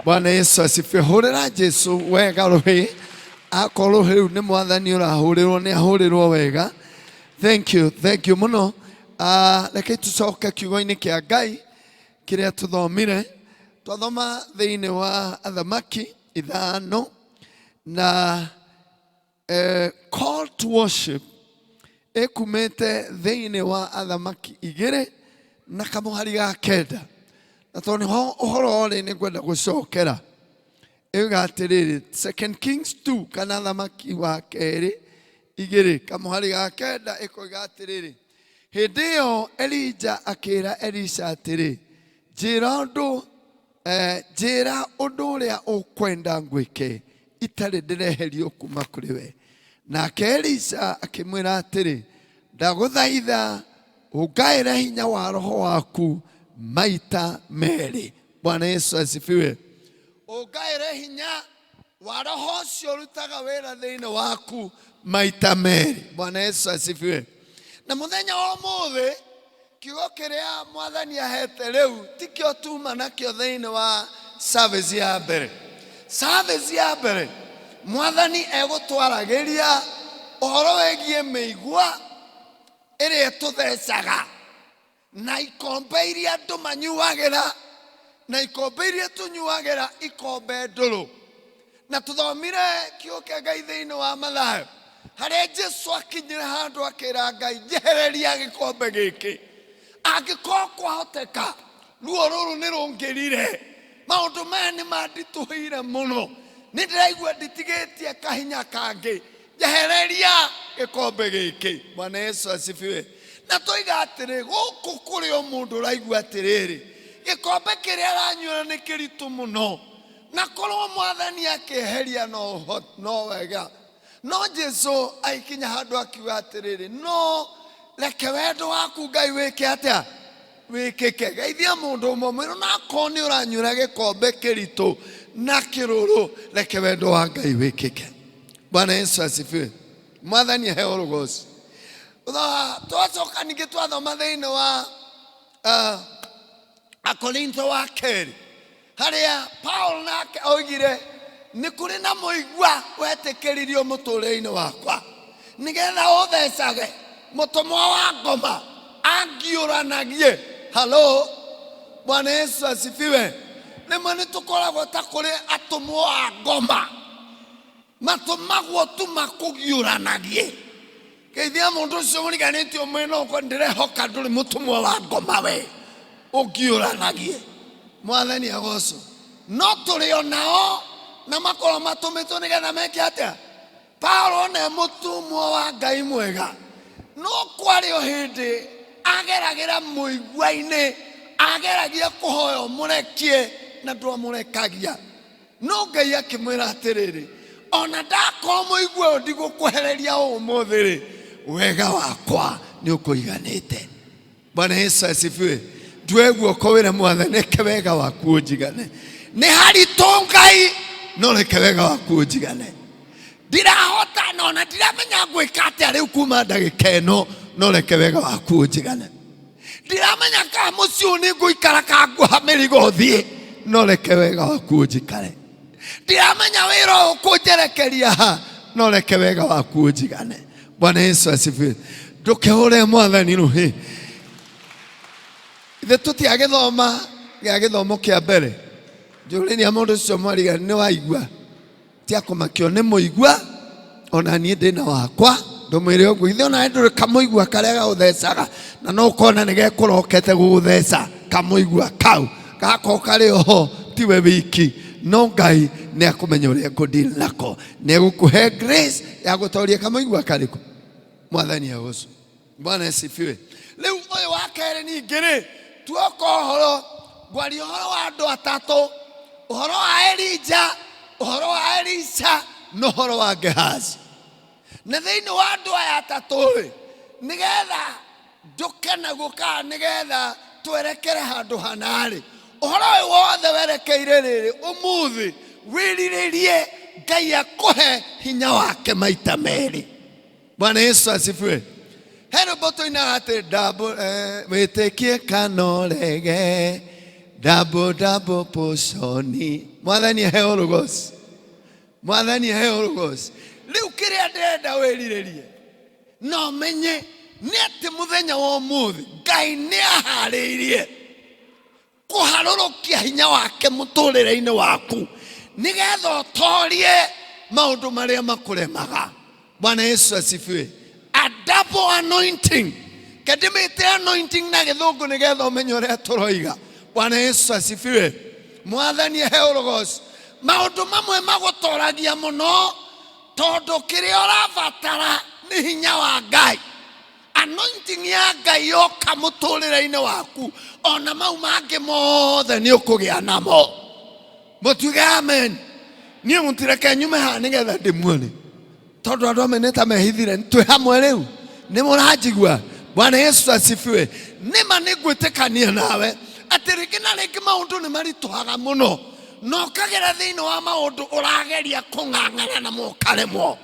Bwana Yesu asifiwe. Hũrĩra Jesu wega rũhĩ. Akorwo rĩu nĩ mwathani ũrahũrĩrwo nĩ ahũrĩrwo wega. Thank you, thank you mũno. Reke tũcoke kiugo-inĩ kĩa Ngai kĩrĩa tũthomire. Twathoma thĩinĩ wa Athamaki 5 na call to worship ĩkumĩte thĩinĩ wa Athamaki 2 na kamũhari ga 9. Na tondũ nĩho ũhoro ũrĩ nĩ ngwenda gũcokera. Ĩuga atĩrĩrĩ, 2 Kings 2 kana Athamaki wa kerĩ 2 kamũhari ga 9 ĩkoiga atĩrĩrĩ, hĩndĩ ĩyo Elija akĩra Elisha atĩrĩ, njĩra ũndũ njĩra ũndũ ũrĩa ũkwenda ngwĩke itarĩ ndĩreherio kuma kũrĩ we. Nake Elisha akĩmwĩra atĩrĩ, ndagũthaitha ũngaĩre hinya wa roho waku maita merĩ. Bwana Yesu asifiwe. Ũngaĩre hinya wa roho ũcio ũrutaga wĩra thĩinĩ waku maita merĩ. Bwana Yesu asifiwe. Na mũthenya wa ũmũthĩ kiugo kĩrĩa mwathani ahete rĩu tikĩo tuma nakĩo thĩinĩ wa service ya mbere. Service ya mbere mwathani egũtwaragĩria ũhoro wĩgiĩ mĩigua ĩrĩa ĩtũthecaga na ikombe iria andũ manyuagĩra na ikombe iria tũnyuagĩra ikombe ndũrũ. Na tũthomire kiugo kĩa Ngai thĩinĩ wa Mathayo harĩa Jesu akinyire handũ akĩra Ngai, njehereria gĩkombe gĩkĩ, angĩkorwo kwahoteka ruo rũrũ nĩ rũngĩrire, maũndũ maya nĩ manditũhĩire mũno, nĩ ndĩraigua nditigĩtie kahinya kangĩ, njehereria gĩkombe gĩkĩ. Bwana Yesu asifiwe. Na tũiga atĩrĩ, gũkũ kũrĩ o mũndũ ũraigua atĩrĩrĩ, gĩkombe kĩrĩa aranyuĩra nĩ kĩritũ mũno, na korwo mwathani akĩeheria no wega. No Jesu agĩkinya handũ akiuga atĩrĩrĩ, no reke wendo waku Ngai wĩke atĩa? Wĩkĩke. Geithia mũndũ ũmwe mwĩrĩ, na akorwo nĩ ũranyuĩra gĩkombe kĩritũ na kĩrũrũ, reke wendo wa Ngai wĩkĩke. Bwana Yesu asifiwe. Mwathani aheo rũgoco. Twacoka ningĩ twathoma thĩinĩ wa Akorintho wa kerĩ harĩa Paul nake oigire nĩ kũrĩ na mũigua wetĩkĩririo mũtũrĩre-inĩ wakwa nĩgetha ũthecage mũtũmwo wa ngoma angiũranagie. Halo, Bwana Yesu asifiwe. Rĩmwe nĩ tũkoragwo ta kũrĩ atũmwo a ngoma matũmagwo tu makũgiũranagie. Geithia mũndũ ũcio mũriganĩtie ũmwĩre no ũkorwo ndĩrehoka ndũrĩ mũtũmwo wa ngoma we ũngiũranagie. Mwathani agocwo. No tũrĩ o nao na makorwo matũmĩtwo nĩgetha meke atĩa? Paulo nĩ mũtũmwo wa Ngai mwega, no kwarĩ o hĩndĩ ageragĩra mũigua-inĩ, ageragia kũhoya ũmũrekie na ndwamũrekagia. No Ngai akĩmwĩra atĩrĩrĩ, ona ndakorwo mũigua ũyũ ndigũkwehereria ũmũthĩ rĩ, wega wakwa nĩ ũkũiganĩte. Bwana Yesu asifiwe. Ndue guoko wĩre mwathani, reke wega waku ũnjigane. Nĩ haritũ Ngai, no reke wega waku ũnjigane. Ndirahota na ona ndiramenya ngwĩka atĩa rĩu kuma ndagĩka ĩno, no reke wega waku ũnjigane. Ndiramenya kana mũciĩ ũyũ nĩ ngũikara kana nguoha mĩrigo thiĩ, no reke wega waku ũnjikare. Ndiramenya wĩra ũyũ ũkũnjerekeria ha, no reke wega waku ũnjigane. Bwana Yesu asifiwe. Ndũkehũre mwathani rũhĩ. Ithe tũtiagĩthoma gĩa gĩthomo kĩa mbere. Njũrĩria mũndũ ũcio mwariga nĩ waigua. Tiakũmakio nĩ mũigua, ona niĩ ndĩna wakwa. Ndũmwĩre ũguo, ithe ona ndũrĩ kamũigua karĩa gagũthecaga, na no ũkona nĩ gekũrokete gũgũtheca kamũigua kau. Gako karĩ oho tiwe wiki, no Ngai nĩ akũmenya ũrĩa ekũdeal nako. Nĩ egũkũhe grace ya gũtoria kamũigua karĩkũ. Mwathani agocwo. Bwana asifiwe. Rĩu ũyũ wa kerĩ ningĩ rĩ, tuoka ũhoro, ngwaria ũhoro wa andũ atatũ, ũhoro wa Elija, ũhoro wa Elisha na ũhoro wa Gehazi. Na thĩinĩ wa andũ aya atatũ rĩ, nĩgetha njũke naguo kana nĩgetha twerekere handũ hana rĩ, ũhoro ũyũ wothe werekeire rĩrĩ, ũmũthĩ wĩrirĩrie Ngai akũhe hinya wake maita merĩ. Bwana Yesu asifiwe. He rwĩmbo tũinaga atĩ ndambo, wĩtĩkie kana ũrege, Double double portion. Mwathani aheo rũgoci, mwathani aheo rũgoci. Rĩu kĩrĩa ndĩrenda wĩrirĩrie no menye nĩ atĩ mũthenya wa ũmũthĩ Ngai nĩ aharĩirie kũharũrũkia hinya wake mũtũrĩre-inĩ waku nĩgetha ũtorie maũndũ marĩa makũremaga. Bwana Yesu asifiwe. A double anointing. Kendimĩte anointing na gĩthũngũ nĩgetha ũmenye ũrĩa tũroiga. Bwana Yesu asifiwe. Mwathani aheo rũgoco. Maũndũ mamwe magũtoragia mũno tondũ kĩrĩa ũrabatara nĩ hinya wa Ngai. Anointing ya Ngai yoka mũtũrĩre-inĩ waku, ona mau mangĩ mothe nĩ ũkũgĩa namo. Mũtuge amen. Niĩ mũtireke nyume haha nĩgetha ndĩmuone, tondũ andũ amwe nĩ ta mehithire. Twĩ hamwe rĩu, nĩ mũranjigua? Bwana Yesu asifiwe. Nĩma nĩ ngwĩtĩkania nawe atĩ rĩngĩ na rĩngĩ maũndũ nĩ maritũhaga mũno, na ũkagera thĩinĩ wa maũndũ ũrageria kũng'ang'ana namo ũkaremwo.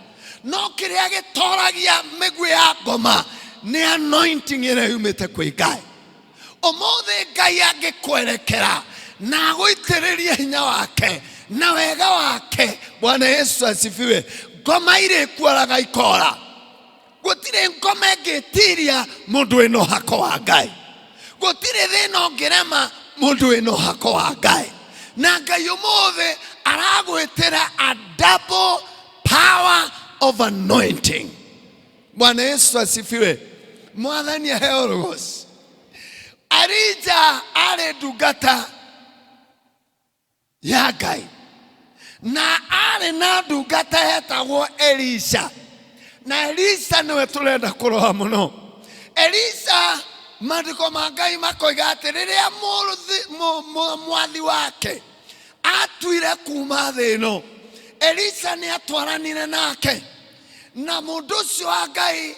No kĩrĩa gĩtoragia mĩguĩ ya ngoma nĩ anointing ĩrĩa yumĩte kwĩ Ngai. Ũmũthĩ Ngai angĩkwerekera na agũitĩrĩrie hinya wake na wega wake, Bwana Yesu asifiwe, ngoma irĩkuoraga ikora. Gũtirĩ ngoma ĩngĩtiria mũndũ wĩna ũhako wa Ngai. Gũtirĩ thĩna ũngĩrema mũndũ wĩna ũhako wa Ngai. Na Ngai ũmũthĩ aragwĩtĩra a double power of anointing. Bwana Yesu asifiwe. Mwathani aheo rũgoci. Elija arĩ ndungata ya Ngai na arĩ na ndungata yetagwo Elisha, na Elisha nĩwe tũrenda kũrora mũno. Elisha, maandĩko ma Ngai makoiga atĩ rĩrĩa mwathi wake atuire kuma thĩ ĩno, Elisha nĩ atwaranire nake, na mũndũ ũcio wa Ngai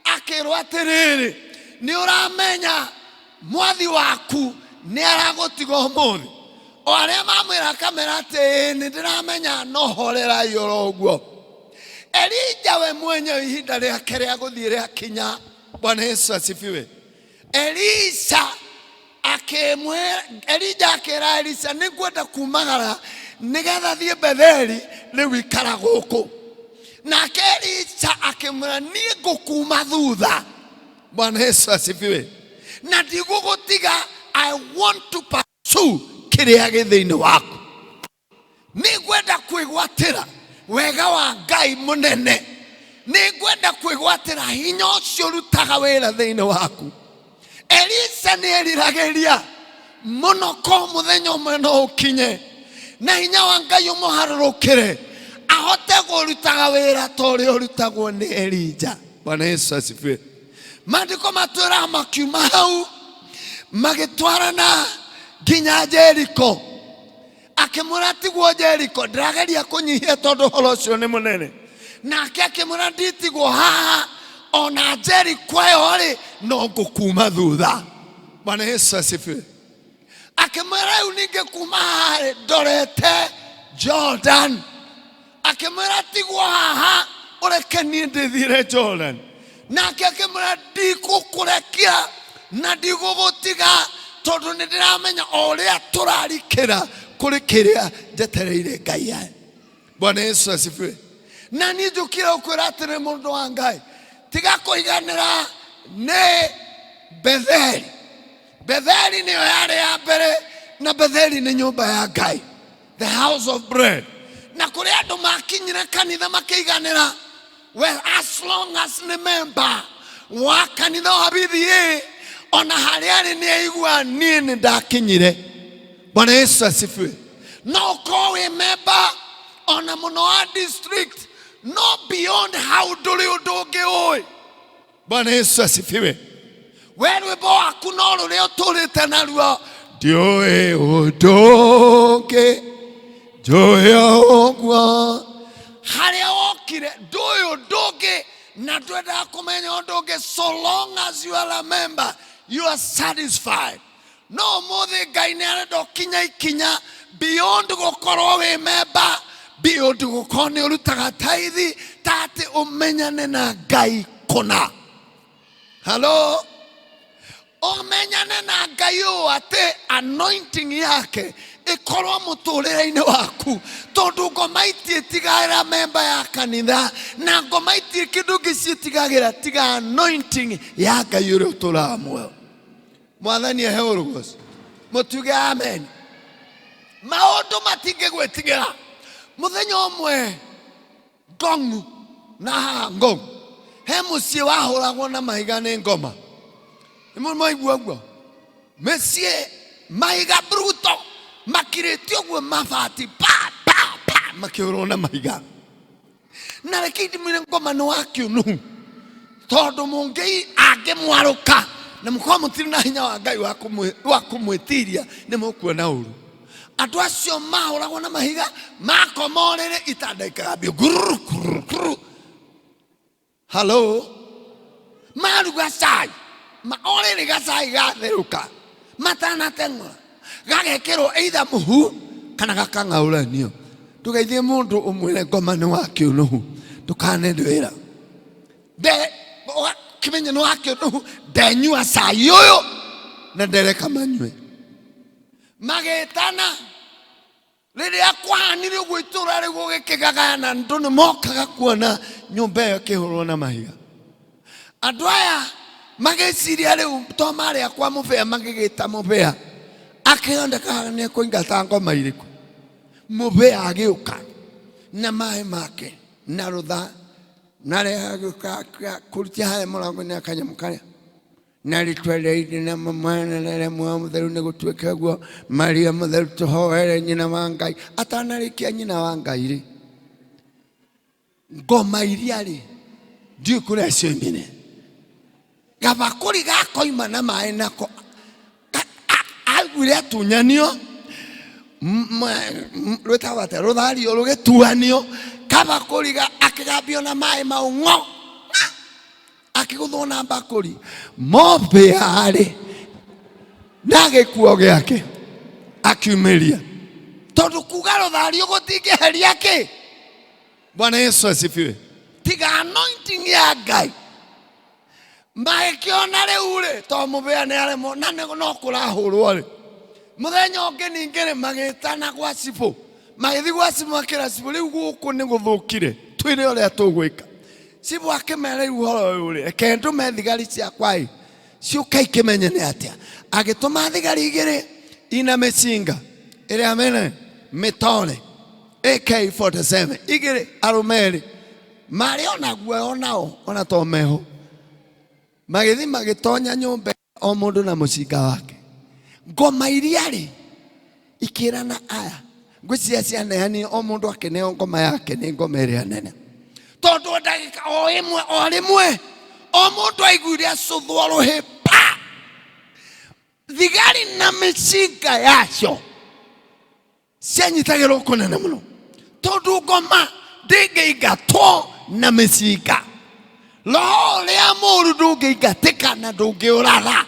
akĩrwo atĩrĩrĩ, nĩ ũramenya mwathi waku nĩ aragũtiga ũmũthĩ. O arĩa mamwĩra akamera atĩ ĩĩ nĩ ndĩramenya, no horerai oro ũguo. Elija we mwenyewe ihinda rĩake rĩa gũthiĩ rĩakinya, Bwana Yesu asifiwe, Elisha akĩmwĩra, Elija akĩra Elisha, nĩ ngwenda kumagara nĩgetha thiĩ Betheli, rĩu ikara gũkũ. Nake Elisha akĩmwĩra, niĩ ngũkuma thutha. Bwana Yesu asifiwe. Na ndigũgũtiga, I want to pursue kĩrĩa gĩ thĩinĩ waku. Nĩ ngwenda kwĩgwatĩra wega wa Ngai mũnene, nĩ ngwenda kwĩgwatĩra hinya ũcio ũrutaga wĩra thĩinĩ waku. Elisa nĩ eriragĩria mũno ko mũthenya ũmwe no ũkinye na hinya wa Ngai ũmũharũrũkĩre ahote kũrutaga wĩra ta ũrĩa ũrutagwo nĩ Elija. Bwana Yesu asifiwe. Maandĩko matwĩraga makiuma hau magĩtwarana nginya Jeriko. Akĩmwĩra tigwo Jeriko, ndĩrageria kũnyihia tondũ ũhoro ũcio nĩ mũnene. Nake akĩmwĩra nditigwo haha, ona Jeriko ĩyo rĩ no ngũkuma thutha. Bwana Yesu asifiwe. Akĩmwĩra rĩu ningĩ kuma haha rĩ ndorete Jordan. Akĩmwĩra tigwo haha, ũreke niĩ ndĩthiĩre Jordan. Nake akĩmwĩra ndigũkũrekia na ndigũgũtiga, tondũ nĩ ndĩramenya o ũrĩa tũrarikĩra kũrĩ kĩrĩa njetereire Ngai aye. Bwana Yesu asifiwe. Na niĩ njũkire gũkwĩra atĩrĩ, mũndũ wa Ngai, tiga kũiganĩra nĩ Betheli. Betheli nĩyo yarĩ ya mbere, na Betheli nĩ nyũmba ya Ngai, the house of bread. Na kũrĩ andũ makinyire kanitha makĩiganĩra, well, as long as nĩ member wa kanitha wa BDA, ona harĩa arĩ nĩ aigua niĩ nĩ ndakinyire. Bwana Yesu asifiwe. No ũkorwo wĩ member ona mũno wa district, no beyond hau ndũrĩ ũndũ ũngĩ ũĩ. Bwana Yesu asifiwe. We rwĩmbo waku no rũrĩa ũtũrĩte naruo, ndiũĩ ũndũ ũngĩ njũĩ o ũguo. Harĩa wokire ndũĩ ũndũ ũngĩ na ndwendaga kũmenya ũndũ ũngĩ. So long as you are a member, you are satisfied. No ũmũthĩ Ngai nĩ arenda ũkinya ikinya beyond gũkorwo wĩ member, beyond gũkorwo nĩ ũrutaga taithi, ta atĩ ũmenyane na Ngai kũna. Halo, Ũmenyane na Ngai ũũ atĩ anointing yake ĩkorwo mũtũrĩre-inĩ waku, tondũ ngoma itiĩtigagĩra memba ya kanitha, na ngoma itirĩ kĩndũ kĩngĩ ciĩtigagĩra tiga anointing ya Ngai ũrĩa ũtũraga muoyo. Mwathani ahe ũrũgoci. Mũtuge amen. Maũndũ matingĩgwĩtigĩra. Mũthenya ũmwe Ngong'u na haha Ngong'u he mũciĩ wahũragwo na mahiga nĩ ngoma. Nĩ mwaigua ũguo? Mĩciĩ mahiga bruto makirĩtio ũguo mabati pa pa pa makĩhũrwo na mahiga. Na reke ndĩmwĩre ngoma nĩ wa kĩũnũhu, tondũ mũngĩ angĩmwarũka na mũkorwo mũtirĩ na hinya wa Ngai wa kũmwĩtiria, nĩ mũkuona ũru. Andũ acio mahũragwo na mahiga makoma ũrĩrĩ itanda ikagambio gururu, gururu, gururu. Halo, maruga cai ma ũrĩrĩ gacai gatherũka matanateng'ũra gagekĩrwo either mũhu kana gakang'aũranio. Ndũgeithie mũndũ ũmwĩre ngoma nĩ wa kĩũnũhu, ndũkanende wĩra nde kĩmenye nĩ wa kĩũnũhu, ndenyua cai ũyũ na ndereka manyue. Magĩtana rĩrĩa kwahanire ũguo itũũra rĩu gũgĩkĩgagayana, andũ nĩ mokaga kuona nyũmba ĩyo ĩkĩhũrwo na mahiga. Andũ aya magĩciria rĩu to marĩ akwa mũbĩa, magĩgĩta mũbĩa akĩondeka nĩ kũingata ngoma irĩkũ. Mũbĩa agĩũka na maĩ make na rũtha na rĩagĩũka kũrutia harĩa mũrango-inĩ akanyamũ karĩa na rĩtwa rĩa Ithe na Mwana na rĩa Muoyo Mũtheru nĩ gũtuĩke guo. Maria Mũtheru tũhoere nyina wa Ngai. Atanarĩkia nyina wa Ngai rĩ, ngoma iria rĩ ndiũĩ kũrĩa cioimire, gabakũri gakoima na maĩ nako aiguire atunyanio, rwĩtagwo atĩa, rũthario rũgĩtuanio, kabakũri akĩgambio na maĩ mau ng'o, akĩgũthwo na mbakũri mombĩarĩ na gĩkuo gĩake akiumĩria, tondũ kuga rũthario gũtingĩheria kĩ. Bwana Yesu asifiwe. Tiga anointing ya Ngai magĩkĩona rĩu rĩ, to mũbĩa nĩ aremwo na no kũrahũrwo rĩ. Mũthenya ũngĩ ningĩ rĩ, magĩtana gwa cibũ, magĩthiĩ gwa cibũ, makĩra cibũ, rĩu gũkũ nĩ gũthũkire, twĩre ũrĩa tũgwĩka. Cibũ akĩmera, rĩu ũhoro ũyũ rĩ, reke ndũme thigari ciakwa ĩ ciũke ikĩmenye nĩ atĩa. Agĩtũma thigari igĩrĩ ina mĩcinga ĩrĩa mĩnene mĩtore AK47 igĩrĩ, arũme erĩ marĩ ona guoya onao ona to meho, magĩthiĩ magĩtonya nyũmba o mũndũ na mũcinga wake. Ngoma iria rĩ ikĩrana aya ngwĩciria cianeanio, o mũndũ akĩneo ngoma yake, nĩ ngoma ĩrĩa nene, tondũ ndagĩka o ĩmwe o rĩmwe o mũndũ aiguire acũthwo rũhĩ pa, thigari na mĩcinga yacio cianyitagĩrwo kũnene mũno, tondũ ngoma ndĩngĩingatwo na mĩcinga. Roho ũrĩa mũũru ndũngĩingatĩka na ndũngĩũratha,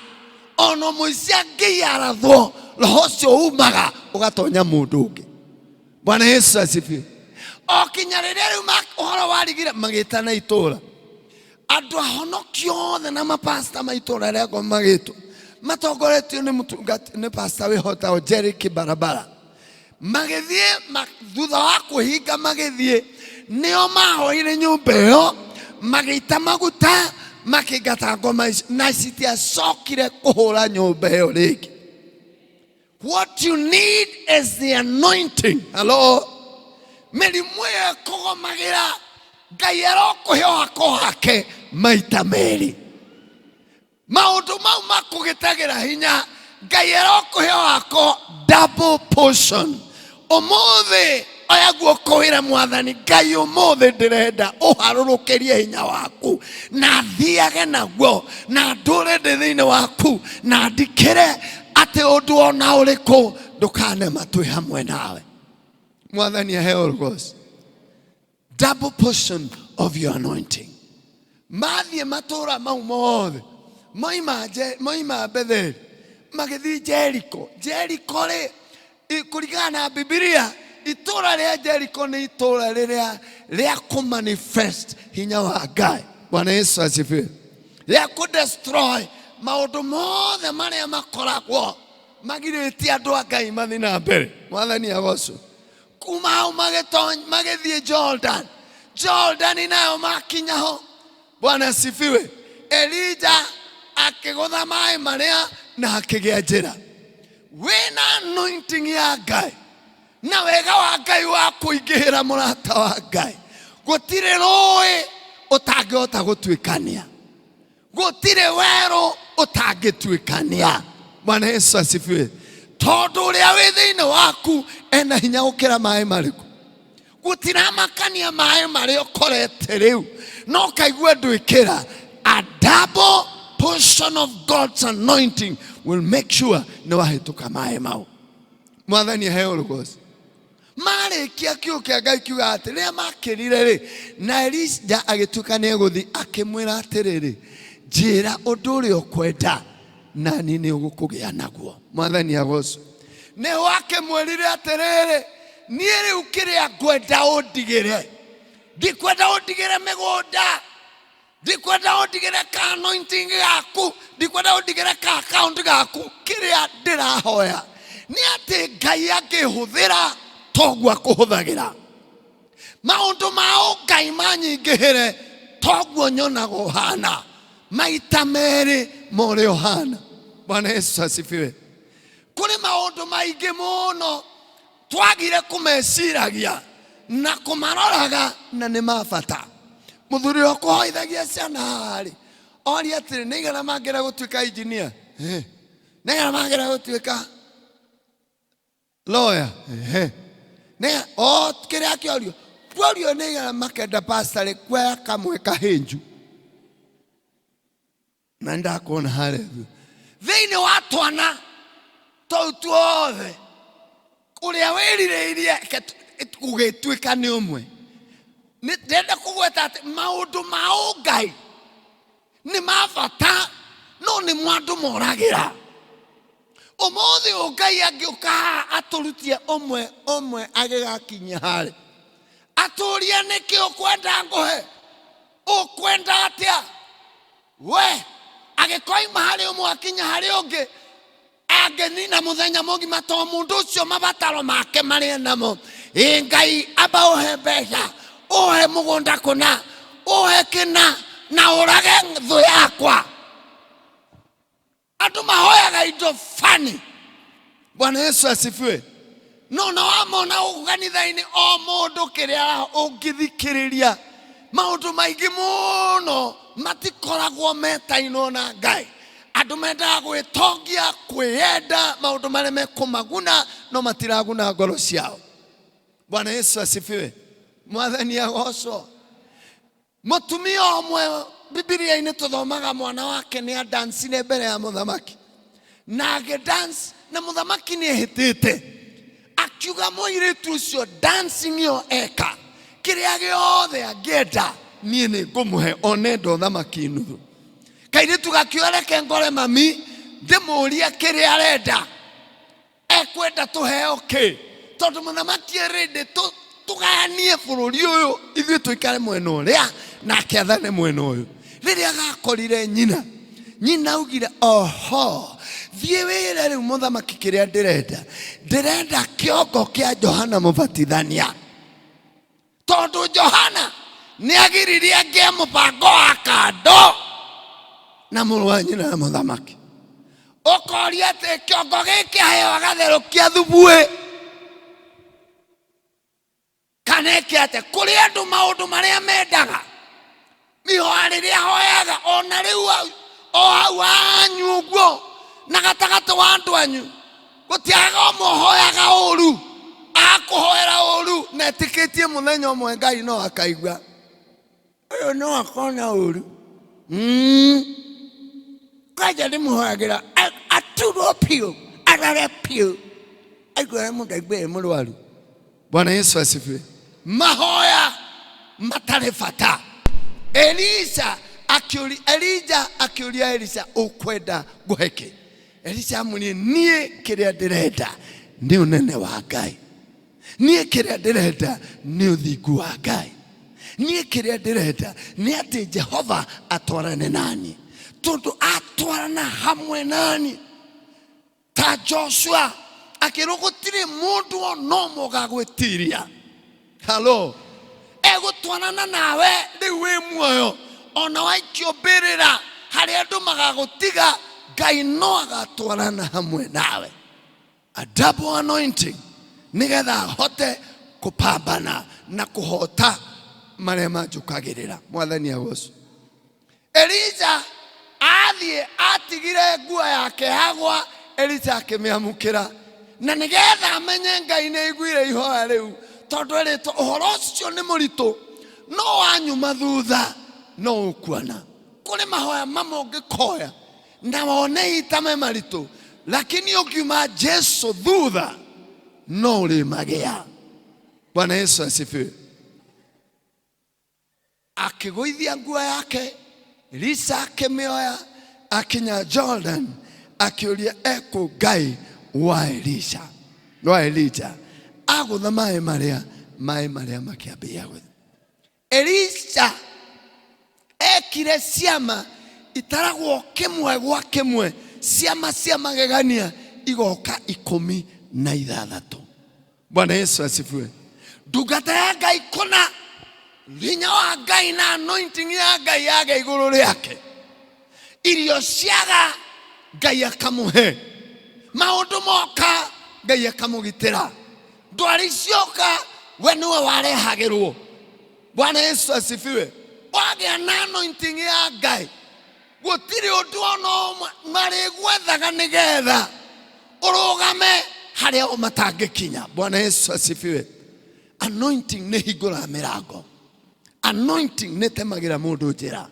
ona mũici angĩarathwo, roho ũcio umaga ũgatonya mũndũ ũngĩ. Bwana Yesu asifiwe. O kinya rĩrĩa rĩu ũhoro warigire, magĩtana itũũra andũ ahonokio othe na mapasta ma itũũra rĩa ngoma magĩtwo matongoretio nĩ mũtungati nĩ pasta wĩhotagwo Jerry Kibarabara. Magĩthiĩ thutha wa kũhinga, magĩthiĩ nĩo mahoire nyũmba ĩyo, magĩita maguta, makĩingata ngoma icio, na citiacokire kũhũra nyũmba ĩyo rĩngĩ. What you need is the anointing. Hello? Mĩrimũ ĩyo ĩkũgomagĩra, Ngai arokũhe wako wake maita merĩ. Maũndũ mau makũgĩtagĩra hinya, Ngai arokũhe wako double portion. Ũmũthĩ oya guoko wĩre Mwathani Ngai, ũmũthĩ ndĩrenda ũharũrũkĩrie hinya waku na thiage naguo na ndũre ndĩ thĩinĩ waku na ndikĩre atĩ ũndũ ona ũrĩkũ ndũkanema twĩ hamwe nawe. Mwathani aheo rũgoco. Double portion of your anointing. Mathiĩ matũũra mau mothe, moima Betheli magĩthiĩ Jeriko. Jeriko rĩ, kũringana na Bibilia, itũũra rĩa Jeriko nĩ itũũra rĩrĩa rĩa kũmanifest hinya wa Ngai. Bwana Yesu asifiwe. Rĩa kũdestroy Maũndũ mothe marĩa makoragwo magirĩtie andũ a Ngai mathiĩ na mbere. Mwathani agocwo. Kuma hau magĩthiĩ Jordan. Jordan nayo makinya ho. Bwana asifiwe. Elija akĩgũtha maĩ marĩa na akĩgĩa njĩra. Wĩna anointing ya Ngai na wega wa Ngai wa kũingĩhĩra mũrata wa Ngai, gũtirĩ rũĩ ũtangĩhota gũtuĩkania, gũtirĩ werũ ũtangĩtuĩkania. Bwana Yesu asifiwe. Tondũ ũrĩa wĩ thĩinĩ waku ena hinya gũkĩra maĩ marĩkũ. Gũtiramakania maĩ marĩa ũkorete rĩu, no kaigua ndwĩkĩra. A double portion of God's anointing will make sure nĩ wahĩtũka maĩ mau. Mwathani aheo rũgoco. Marĩkia kiugo kĩa Ngai kiuga atĩ rĩrĩa makĩrire rĩ, na Elija agĩtuĩka nĩ egũthiĩ, akĩmwĩra atĩrĩrĩ, njĩra ũndũ ũrĩa ũkwenda nani nĩ ũgũkũgĩa naguo. Mwathani agocwo. Nĩho akĩmwĩrire atĩrĩrĩ, niĩ rĩu kĩrĩa ngwenda ũndigĩre, ndikwenda ũndigĩre mĩgũnda, ndikwenda ũndigĩre ka anointing gaku, ndikwenda ũndigĩre ka account gaku. Kĩrĩa ndĩrahoya nĩ atĩ Ngai angĩhũthĩra toguo akũhũthagĩra, maũndũ ma ũngai manyingĩhĩre toguo nyonaga ũhana, maita merĩ ma ũrĩa ũhana. Bwana Yesu asifiwe. Kũrĩ maũndũ maingĩ mũno twagire kũmeciragia na kũmaroraga na nĩ ma bata. Mũthuri ũrĩa ũkũhoithagia ciana haha rĩ, oria atĩrĩ, nĩ igana mangĩenda gũtuĩka engineer? Nĩ igana mangĩenda gũtuĩka lawyer? Nĩ o kĩrĩa kĩorio kuorio nĩ igana makenda pastor rĩ, kuoya kamwe kahĩnju na ndakuona harĩa thutha. Thĩinĩ wa twana tũu tuothe ũrĩa wĩrirĩirie gũgĩtuĩka nĩ ũmwe. Nĩ ndĩrenda kũgweta atĩ maũndũ ma ũngai nĩ ma bata, no nĩ mo andũ moragĩra. Ũmũthĩ ũngai angĩũka haha atũrutie ũmwe ũmwe agĩgakinyia harĩ, atũrie nĩkĩ ũkwenda ngũhe, ũkwenda atĩa we, agĩkoima harĩ ũmwe akinya harĩ ũngĩ, angĩnina mũthenya mũgima to mũndũ ũcio mabataro make marĩa namo. Ĩ Ngai amba ũhe mbeca, ũhe mũgũnda kũna, ũhe kĩna, na ũrage thũ yakwa. Andũ mahoyaga indo fani. Bwana Yesu asifiwe. No na wamona gũkũ kanitha-inĩ o mũndũ kĩrĩa ũngĩthikĩrĩria maũndũ maingĩ mũno matikoragwo metainwo na Ngai. Andũ mendaga gwĩtongia, kwĩyenda, maũndũ marĩa mekũmaguna no matiraguna ngoro ciao. Bwana Yesu asifiwe. Mwathani agocwo. Mũtumia ũmwe Bibilia-inĩ tũthomaga mwana wake nĩ adancire mbere ya mũthamaki, na agĩdance na mũthamaki nĩ ehĩtĩte, akiuga mũirĩtu ũcio dancing ĩyo eka kĩrĩa gĩothe angĩenda niĩ nĩ ngũmũhe, one enda ũthamaki nuthu. Kairĩtu gakiuga reke ngore mami ndĩmũrie kĩrĩa arenda, ekwenda tũheo kĩ, tondũ mũthamaki erĩndĩ tũgayanie bũrũri ũyũ, ithuĩ tũikare mwena ũrĩa nake athane mwena ũyũ. Rĩrĩa gakorire nyina, nyina augire oho, thiĩ wĩre rĩu mũthamaki kĩrĩa ndĩrenda, ndĩrenda kĩongo kĩa Johana Mũbatithania, tondũ Johana nĩ agiririe ngĩe mũbango wa kando na mũrũ wa nyina na mũthamaki. Ũkoria atĩ kĩongo gĩkĩ aheo agatherũkia thubuĩ kana ĩke atĩa? Kũrĩ andũ maũndũ marĩa mendaga, ihoya rĩrĩa hoyaga ona rĩu o hau hanyu ũguo na gatagatĩ wa andũ anyu, gũtiagaga ũmwe ũhoyaga ũru, akũhoera ũru na etĩkĩtie mũthenya ũmwe Ngai no akaigua ũyũ no akona ũru. Kwanja ndĩmũhoyagĩra aturwo biũ, arare biũ, aiguaga mũndũ aigue e mũrwaru. Bwana Yesu asifiwe. Mahoya matarĩ bata. Elisa akĩũria Elija akĩũria Elisa, ũkwenda ngũhe kĩ? Elisa amwĩrire, niĩ kĩrĩa ndĩrenda nĩ ũnene wa Ngai, niĩ kĩrĩa ndĩrenda nĩ ũthingu wa Ngai, niĩ kĩrĩa ndĩrenda nĩ atĩ Jehova atwarane naniĩ. Tondũ atwarana hamwe nani ta Joshua akĩrwo gũtirĩ mũndũ ona ũmwe ũgagwĩtiria. Halo, egũtwarana nawe rĩu wĩ muoyo, ona waikio mbĩrĩra harĩa andũ magagũtiga, Ngai no agatwarana hamwe nawe. A double anointing nĩgetha ahote kũpambana na kũhota marĩa manjũkagĩrĩra. Mwathani agocwo. Elija athiĩ atigire nguo yake yagwa, Elija akĩmĩamũkĩra na nĩgetha amenye Ngai nĩ aiguire ihoya rĩu, tondũ erĩtwo ũhoro ũcio nĩ mũritũ, no wanyuma thutha no ũkuona. Kũrĩ mahoya mamwe ũngĩkoya na wone ita me maritũ, lakini ũngiuma Jesu thutha no ũrĩmagĩa. Bwana Yesu asifiwe. Akĩgũithia nguo yake, Elisa akĩmĩoya, akinya Jordan akĩũria ekũ Ngai wa Elisha wa Elija. Agũtha maĩ marĩa, maĩ marĩa makĩambĩrĩria gũthiĩ. Elisha ekire ciama itaragwo kĩmwe gwa kĩmwe, ciama cia magegania igoka 16. Bwana Yesu asifiwe. Ndungata ya Ngai kũna hinya wa Ngai na anointing ya Ngai yaga igũrũ rĩake, irio ciaga Ngai akamũhe, maũndũ moka Ngai akamũgitĩra, ndwari cioka we nĩwe warehagĩrwo. Bwana Yesu asifiwe. Wagĩa na anointing ya Ngai gũtirĩ ũndũ ona ũmwe marĩgwethaga nĩgetha ũrũgame harĩa o matangĩkinya. Bwana Yesu asifiwe. Anointing nĩ hingũraga mĩrango, anointing nĩ temagĩra mũndũ njĩra.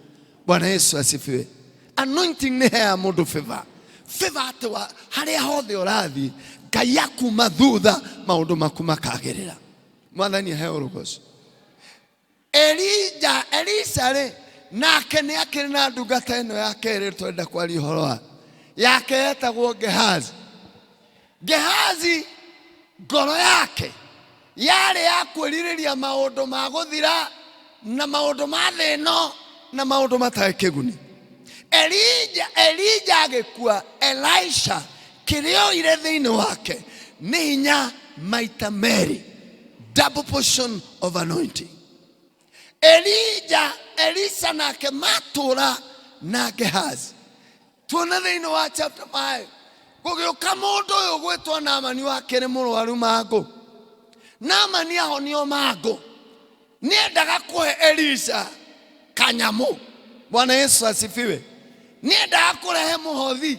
Bwana Yesu asifiwe. Anointing nĩ heaga mũndũ favor, favor atĩ wa harĩa hothe ũrathiĩ Ngai akuma thutha maũndũ maku makagĩrĩra. Mwathani aheo rũgoco. Elija, Elisha rĩ, nake nĩ akĩrĩ na ndungata ĩno ya kerĩ twenda kwaria ũhoro wa yake yetagwo Gehazi. Gehazi ngoro yake yarĩ ya kwĩrirĩria maũndũ ma gũthira na maũndũ ma thĩ ĩno na maũndũ matarĩ kĩguni. Elija, Elija agĩkua, Elisha kĩrĩa oire thĩinĩ wake nĩ hinya maita merĩ, double portion of anointing. Elija, Elisa nake matũra na Gehazi. Tuona thĩinĩ wa chapter 5 gũgĩũka mũndũ ũyũ gwĩtwo Naamani wakĩrĩ mũrwaru mangũ. Naamani ahonio mangũ nĩendaga kũhe Elisha kanyamũ. Bwana Yesu asifiwe. Nĩendaga kũrehe mũhothi,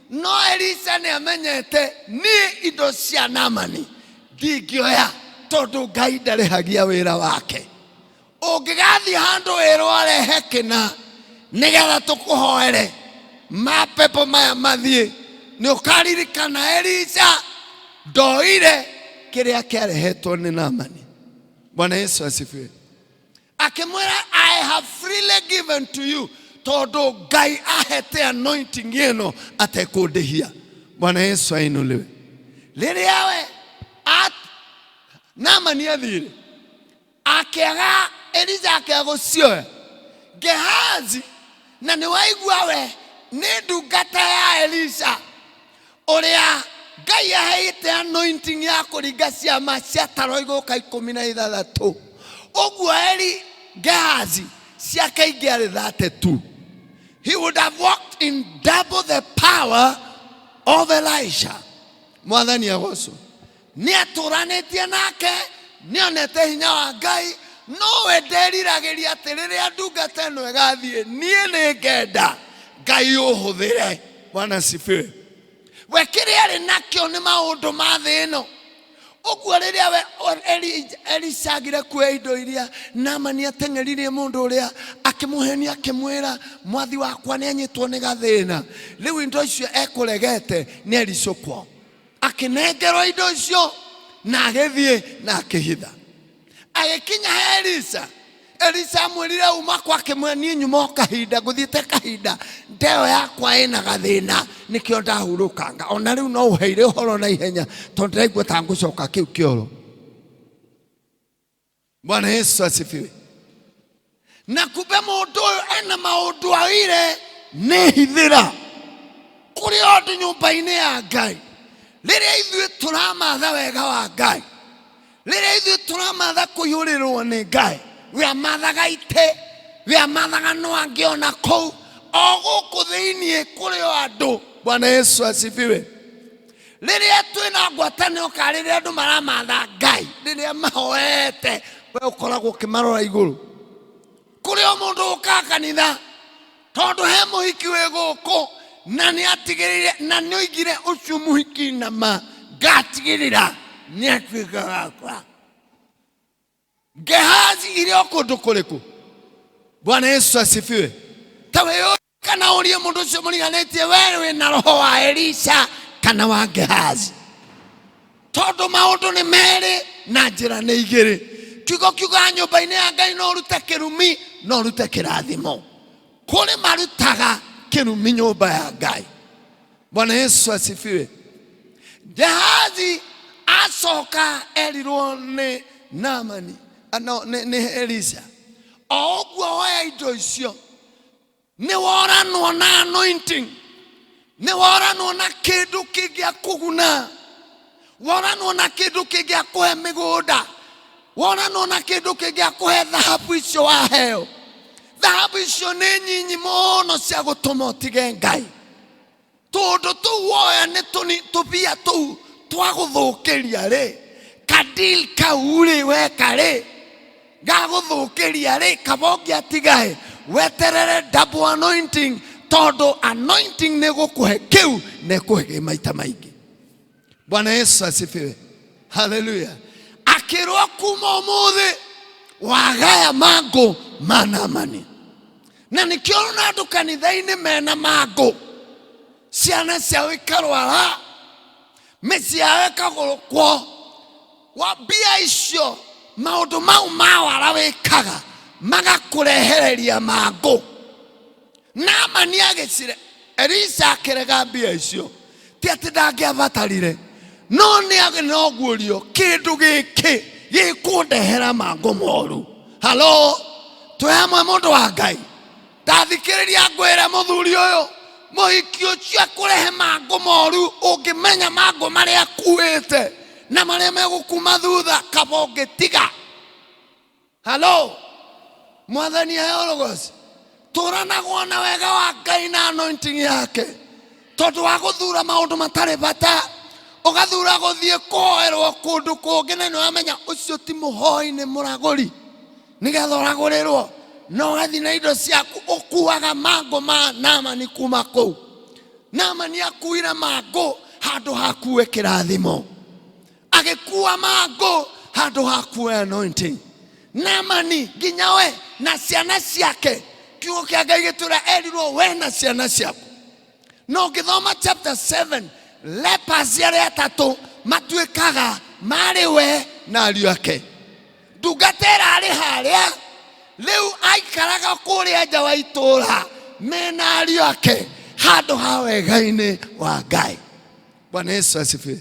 no Elisha nĩamenyete niĩ indo cia Naamani ndingĩoya tondũ Ngai ndarĩhagia wĩra wake. Ũngĩgathiĩ handũ wĩrwo arehe kĩna nĩgetha tũkũhoere mapepo maya mathiĩ, nĩ ũkaririkana Elisha ndoire kĩrĩa kĩarehetwo nĩ Naamani. Bwana Yesu asifiwe. Akĩmwĩra I have freely given to you, tondũ Ngai ahete anointing ĩno atekũndĩhia. Bwana Yesu ainuliwe. Rĩrĩa we Naamani athire akĩaga, Elija akĩaga gũcioya. Gehazi na nĩ waigua we nĩ ndungata ya Elisha ũrĩa Ngai aheite anointing ya kũringa ciama cia taro igũka 16. Ũguo Eli Gehazi ciake ingĩarĩ 32. He would have walked in double the power of Elisha. Mwathani agocwo. Nĩ atũranĩtie nake, nĩ onete hinya wa Ngai, nowe nderiragĩria atĩ rĩrĩa ndungata ĩno ĩgathiĩ niĩ nĩ ngenda Ngai ũhũthĩre. Bwana asifiwe. We kĩrĩa arĩ nakĩo nĩ maũndũ ma thĩ ĩno. Ũguo rĩrĩa we Elisha agire kuoya indo iria Naamani ateng'eririe mũndũ ũrĩa akĩmũhenia akĩmwĩra mwathi wakwa nĩ anyitwo nĩ gathĩna, rĩu indo icio ekũregete nĩ ericũkwo. Akĩnengerwo indo icio na agĩthiĩ na akĩhitha. Agĩkinya he Elisha, Elisha amwĩrire uma kwa, akĩmwĩra niĩ nyuma o kahinda, ngũthiĩte kahinda, ndeo yakwa ĩna gathĩna nĩkĩo ndahurũkanga, ona rĩu no ũheire ũhoro na ihenya tondũ ndĩraigua ta ngũcoka kĩu kĩoro. Bwana Yesu asifiwe. Na kumbe mũndũ ũyũ ena maũndũ aoire Nĩ hithĩra kũrĩ o andũ nyũmba-inĩ ya Ngai. Rĩrĩa ithuĩ tũramatha wega wa Ngai, rĩrĩa ithuĩ tũramatha kũiyũrĩrwo nĩ Ngai, we amathaga itĩ, we amathaga no angĩona kũu o gũkũ thĩinĩ kũrĩ o andũ. Bwana Yesu asifiwe. Rĩrĩa twĩna ngwatanĩro kana rĩrĩa andũ maramatha Ngai, rĩrĩa mahoete, we ũkoragwo ũkĩmarora igũrũ. Kũrĩ o mũndũ ũkaga kanitha tondũ he mũhiki wĩ gũkũ na nĩ atigĩrĩire na nĩ oigire ũcio mũhiki na ma ngatigĩrĩra nĩ atuĩka wakwa. Gehazi irĩ o kũndũ kũrĩkũ? Bwana Yesu asifiwe. Ta wĩyũrie kana ũrie mũndũ ũcio mũriganĩtie, we wĩ na roho wa Elisha kana wa Gehazi? Tondũ maũndũ nĩ merĩ na njĩra nĩ igĩrĩ. Kiugo kiugaga nyũmba-inĩ ya Ngai no ũrute kĩrumi, no ũrute kĩrathimo. Kũrĩ marutaga kĩrumi nyũmba ya Ngai. Bwana Yesu asifiwe. Gehazi acoka erirwo nĩ Naamani, no, nĩ Elisha, o ũguo woya indo icio nĩ woranwo na anointing, nĩ woranwo na kĩndũ kĩngĩakũguna, woranwo na kĩndũ kĩngĩakũhe mĩgũnda, woranwo na kĩndũ kĩngĩakũhe thahabu icio waheo. Thahabu icio nĩ nyinyi mũno cia gũtũma ũtige Ngai. Tũndũ tũu woya nĩ tũbia tũu twa gũthũkĩria rĩ, kadil kau rĩ weka rĩ gagũthũkĩria rĩ, kaba ũngĩatigaĩ weterere double anointing, tondũ anointing nĩ gũkũhe kĩu na ĩkũhe kĩ maita maingĩ. Bwana Yesu asifiwe, haleluya. Akĩrwo kuma ũmũthĩ wagaya mangũ ma Naamani, na nĩkĩo ona andũ kanitha-inĩ mena mangũ, ciana ciao ikarwara, mĩciĩ yao ĩkagũrũkwo, wa mbia icio maũndũ mau ma wara wĩkaga magakũrehereria mangũ. Naamani agĩcire, Elisha akĩrega mbia icio, ti atĩ ndangĩabatarire, no nĩ noguũrio kĩndũ gĩkĩ gĩkũndehera mangũ moru. Halo, twĩ hamwe mũndũ wa Ngai? Ndathikĩrĩria ngwĩre mũthuri ũyũ, mũhiki ũcio akũrehe mangũ moru, ũngĩmenya mangũ marĩa akuĩte na marĩa megũkuma thutha, kaba ũngĩtiga. Halo, mwathani aheo rũgoci. Tũranagwo na wega wa Ngai na anointing yake, tondũ wa gũthura maũndũ matarĩ bata, ũgathura gũthiĩ kũhoerwo kũndũ kũngĩ, na nĩ wamenya ũcio ti mũhoi, nĩ mũragũri, nĩgetha ũragũrĩrwo, na ũgathiĩ na indo ciaku ũkuaga mangũ ma Naamani kuma kũu. Naamani akuire mangũ handũ hakue kĩrathimo, agĩkua mangũ handũ hakue anointing. Naamani nginya we na ciana ciake, kiugo kĩa Ngai gĩtũra erirwo we na ciana ciaku. Na ũngĩthoma chapter 7, lepers arĩa atatũ matuĩkaga marĩ we na ariũ ake. Ndungata ĩrarĩ harĩa rĩu aikaraga kũrĩa nja wa itũũra mena ariũ ake handũ ha wega-inĩ wa Ngai. Bwana Yesu asifiwe.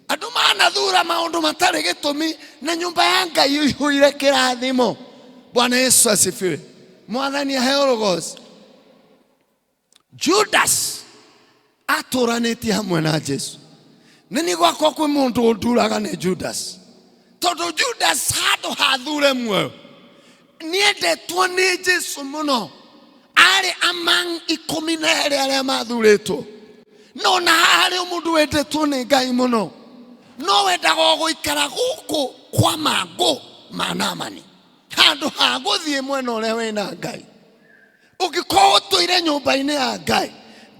Andũ manathura maũndũ matarĩ gĩtũmi na nyũmba ya Ngai ĩihũire kĩrathimo. Bwana Yesu asifiwe. Mwathani aheo rũgoci. Judas atũranĩtie hamwe na Jesu. Nĩ niĩ gwakwa kwĩ mũndũ ũnduraga nĩ Judas, tondũ Judas handũ hathure muoyo nĩendetwo nĩ Jesu mũno, arĩ among 12 arĩa mathurĩtwo. No na haha harĩ mũndũ wendetwo nĩ Ngai mũno, no wendaga o gũikara gũkũ kwa mangũ ma Naamani handũ ha gũthiĩ mwena ũrĩa wĩna Ngai. Ũngĩkorwo ũtũire nyũmba-inĩ ya Ngai,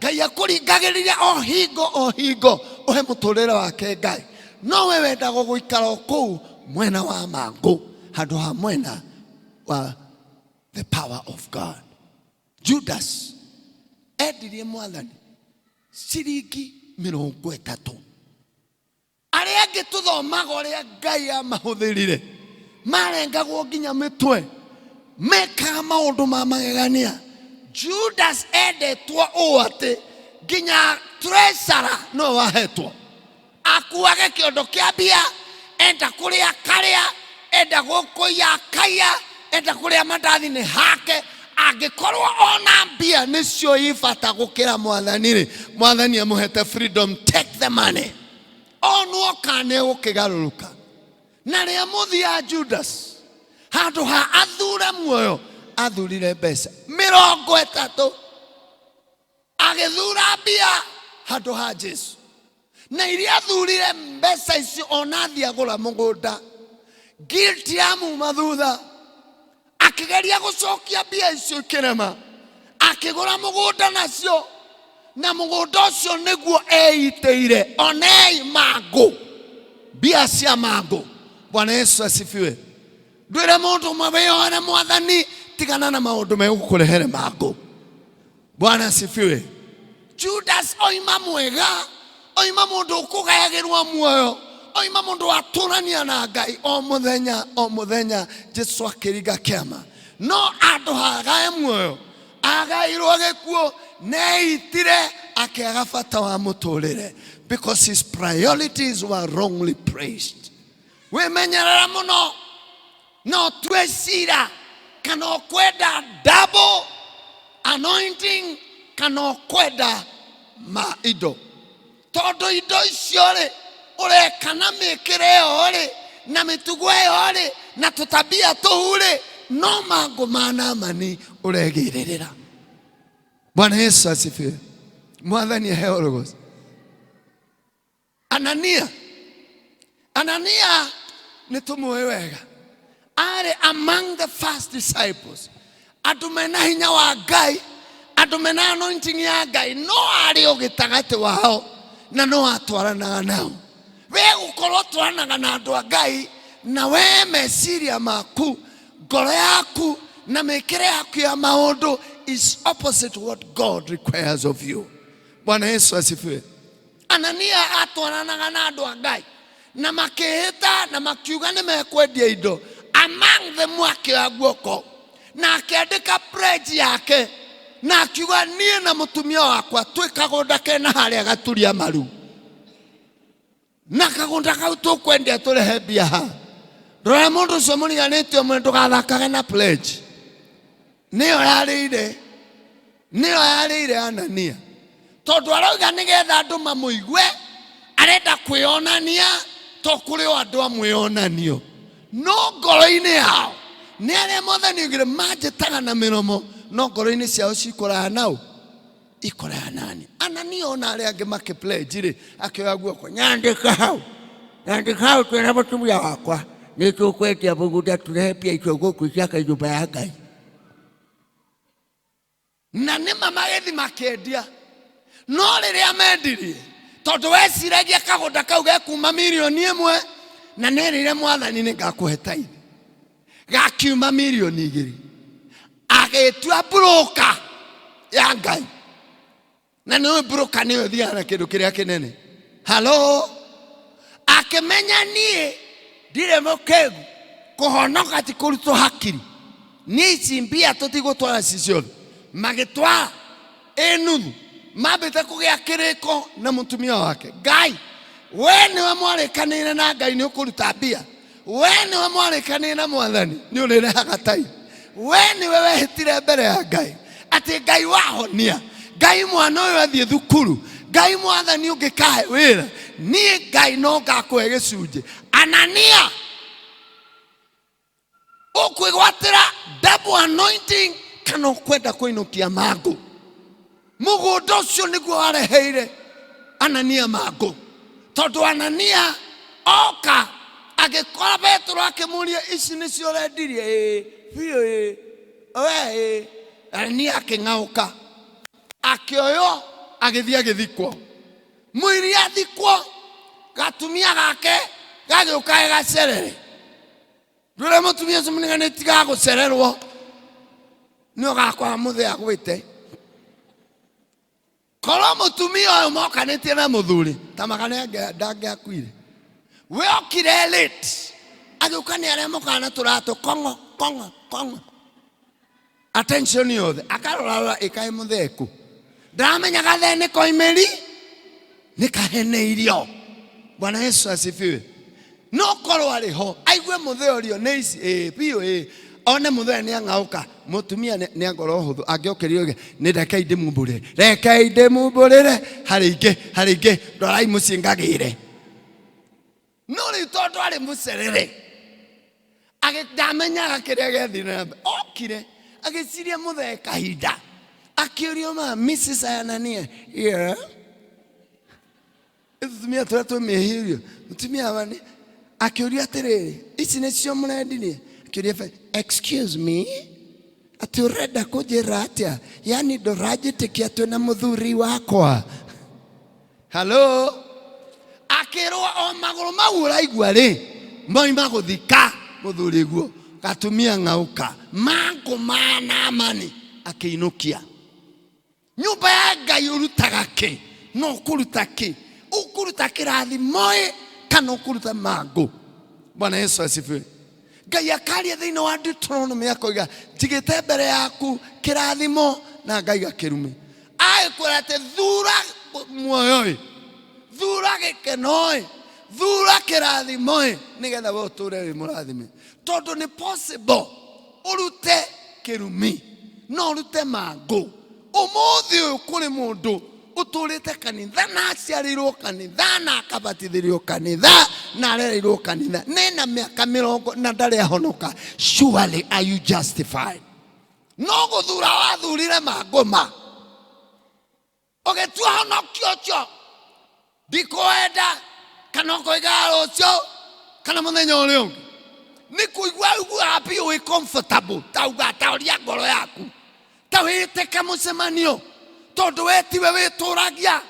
Ngai akũringagĩrĩria o hingo o hingo ũhe mũtũrĩre wake Ngai, no we wendaga gũikara o kũu mwena wa mangũ handũ ha mwena wa the power of God. Judas endirie mwathani ciringi 30. Arĩa angĩ tũthomaga ũrĩa Ngai amahũthĩrire, marengagwo nginya mĩtwe, mekaga maũndũ ma magegania. Judas endetwo ũũ atĩ nginya treasurer no wahetwo, akuage kĩondo kĩa mbia, enda kũrĩa karĩa, enda gũkũiya akaiya, enda kũrĩa mandathi nĩ hake. Angĩkorwo ona mbia nĩcio i bata gũkĩra mwathani rĩ, mwathani amũhete freedom, take the money. Onwo kana nĩegũkĩgarũrũka. Na rĩa mũthia Judas handũ ha athure muoyo athurire mbeca 30, agĩthura mbia handũ ha Jesu. Na iria athurire mbeca icio ona athiĩ agũra mũgũnda, guilt yamuma thutha, akĩgeria gũcokia mbia icio ikĩrema, akĩgũra mũgũnda nacio, na mũgũnda ũcio nĩguo eitĩire. Onei mangũ, mbia cia mangũ. Bwana Yesu asifiwe. Ndwĩre mũndũ ũmwe wĩyoere mwathani, tigana na maũndũ megũkũrehere mangũ. Bwana asifiwe. Judas oima mwega, oima mũndũ ũkũgayagĩrwo muoyo, oima mũndũ watũrania na Ngai o mũthenya o mũthenya. Jesu akĩringa kĩama, no andũ hagae muoyo agairwo gĩkuũ, neitire akĩaga bata wa mũtũrĩre because his priorities were wrongly placed. Wĩmenyerere mũno na ũtue cira kana ũkwenda double anointing kana ũkwenda ma indo, tondũ indo icio rĩ ũreka na mĩkĩre ĩyo rĩ na mĩtugo ĩyo rĩ na tũtabia tũu rĩ no mangũ ma Naamani ũregĩrĩrĩra. Bwana Yesu asifiwe. Mwathani aheo rũgoco. Anania, Anania nĩ tũmũĩ wega, arĩ among the first disciples, andũ mena hinya wa Ngai, andũ mena anointing ya Ngai, no arĩ o gĩtagatĩ wao na no atwaranaga nao. We gũkorwo twaranaga na andũ a Ngai na we meciria maku, ngoro yaku na mĩkĩre yaku ya maũndũ is opposite what God requires of you. Bwana Yesu asifiwe. Anania atwaranaga na andũ a Ngai na makĩhĩta na makiuga nĩ mekwendia indo, among them akĩoya guoko na akĩandĩka pledge yake na akiuga niĩ na mũtumia wakwa twĩ kagũnda kena harĩa gaturia maru, na kagũnda kau tũkwendia tũrehe mbia haha. Rora mũndũ ũcio mũriganĩtie ũmwe, ndũgathakage na pledge. Nĩyo yarĩire, nĩyo yarĩire Anania, tondũ arauga nĩgetha andũ mamũigue, arenda kwĩonania, to kũrĩ o andũ amwĩonanio, no ngoro-inĩ yao nĩ arĩa mwathani oigire manjĩtaga na mĩromo, no ngoro-inĩ ciao cikũraya nao ikoraya nani. Anania ona arĩa angĩ makĩ pledge rĩ, akĩoya guoko, nyandĩka hau, nyandĩka hau, twĩna mũtumia wakwa nĩ tũkwendia mũgũnda tũrehe mbia icio gũkũ ciaka nyũmba ya Ngai. Na nĩma magĩthi makĩendia, no rĩrĩa mendirie, tondũ weciragia kagũnda kau gekuma 1 million na nerĩire mwathani nĩ ngakũhe tithe, gakiuma 2 million, agĩtua broker ya Ngai. Na nĩwe broker, nĩwe thiaga na kĩndũ kĩrĩa kĩnene. Halo, akĩmenya niĩ ndirĩ mũkĩgu, kũhonoka ti kũrutwo hakiri, niĩ ici mbia tũtigũtwara ci ciothe. Magĩtwara ĩ nuthu, mambĩte kũgĩa kĩrĩko na mũtumia wake. Ngai, we nĩwe mwarĩkanĩire na Ngai nĩ ũkũruta mbia, we nĩwe mwarĩkanĩire na mwathani nĩ ũrĩrehaga tai, we nĩwe wehĩtire mbere ya Ngai atĩ Ngai wahonia, Ngai mwana ũyũ athiĩ thukuru, Ngai mwathani ũngĩkahe wĩra, niĩ Ngai no ngakũhe gĩcunjĩ. Anania, ũkwĩgwatĩra double anointing kana ũkwenda kũinũkia mangũ? Mũgũnda ũcio nĩguo wareheire Anania mangũ, tondũ Anania oka agĩkora Petero akĩmũria, ici nĩcio ũrendirie? Ĩĩ biũ, ĩĩ we ĩĩ. Anania akĩng'aũka, akĩoywo, agĩthiĩ agĩthikwo. Mũiri athikwo, gatumia gake gagĩũka gacerere. Ndũre mũtumia ũcio mũnene nĩ tiga gũcererwo, nĩ ũgakora mũthee agwĩte. Korwo mũtumia ũyũ mokanĩtie na mũthuri ta magana ndangĩakuire, we okire late, agĩũka nĩ arĩa mokaga na tũratũ kong'o kong'o kong'o, attention yothe akarorarora ĩkaĩ mũtheku, ndaramenya gathee nĩ koimĩri nĩ kaheneirio. Bwana Yesu asifiwe. No korwo arĩ ho aigue mũthee ũrio nĩ ici ĩĩ biũ ĩĩ, One mũthee nĩ ang'aũka, mũtumia nĩ angoro hũthũ, angĩokĩrio oige, nĩ rekei ndĩmumbũrĩre, rekei ndĩmumbũrĩre, harĩ ingĩ, harĩ ingĩ, ndwarai mũciĩ ngagĩre. No rĩu tondũ arĩ mũcerere, ndamenyaga kĩrĩa gĩathire na mbere. Okire, agĩciria mũthee kahinda, akĩũrio ma, Mrs. Anania, yeah. Tũtumia tũrĩa twĩ mĩhĩrio, mũtumia wa nĩ akĩũria atĩrĩrĩ, ici nĩcio mũrendirie? Akĩũria excuse me, atĩ ũrenda kũnjĩra atĩa? Yani ndũranjĩtĩkia twĩ na mũthuri wakwa? Hello? Akĩrwo o magũrũ mau ũraigua rĩ, moima gũthika mũthuri guo, gatumia ng'aũka, mangũ ma Naamani akĩinũkia. Nyũmba ya Ngai ũrutaga kĩ? No ũkũruta kĩ? Ũkũruta kĩrathimo-ĩ kana ũkũruta mangũ? Bwana Yesu asifiwe. Ngai akaria thĩinĩ wa Deuteronomy akoiga njigĩte mbere yaku kĩrathimo na ngaiga kĩrume. Agĩkwĩra atĩ thura muoyo-ĩ, thura gĩkeno-ĩ, thura kĩrathimo-ĩ, nĩgetha we ũtũre wĩ mũrathime. Tondũ nĩ possible ũrute kĩrumi no ũrute mangũ. Ũmũthĩ ũyũ kũrĩ mũndũ ũtũrĩte kanitha na aciarĩirwo kanitha na akabatithĩrio kanitha na arereirwo kanitha nena mĩaka mĩrongo na ndarĩ ahonoka. Surely are you justified? No gũthura wathurire mangũ ma ũgĩtua honokio ũcio ndikwenda kana ũkoiga rũciũ kana mũthenya ũrĩa ũngĩ nĩ kũigua ũiguaga biũ wĩ comfortable tauga ta ũria ngoro yaku ta wĩtĩke mũcemanio tondũ we tiwe wĩtũragia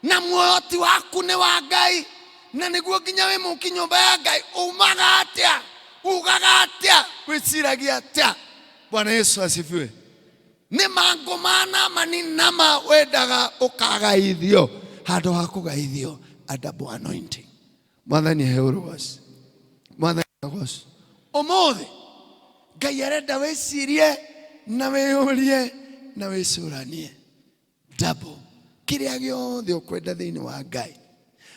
na muoyo ti waku nĩ wa Ngai na nĩguo nginya wĩ mũki nyũmba ya Ngai umaga atĩa ugaga atĩa wĩciragia atĩa. Bwana Yesu asifiwe. Nĩ mangũ ma Naamani nama wendaga ũkagaithio handũ ha kũgaithio a double anointing. Mwathani ahe ũrũgoci, Mwathani ũrũgoci. Ũmũthĩ Ngai arenda wĩcirie na wĩyũrie na wĩcũranie double kĩrĩa gĩothe ũkwenda thĩinĩ wa Ngai.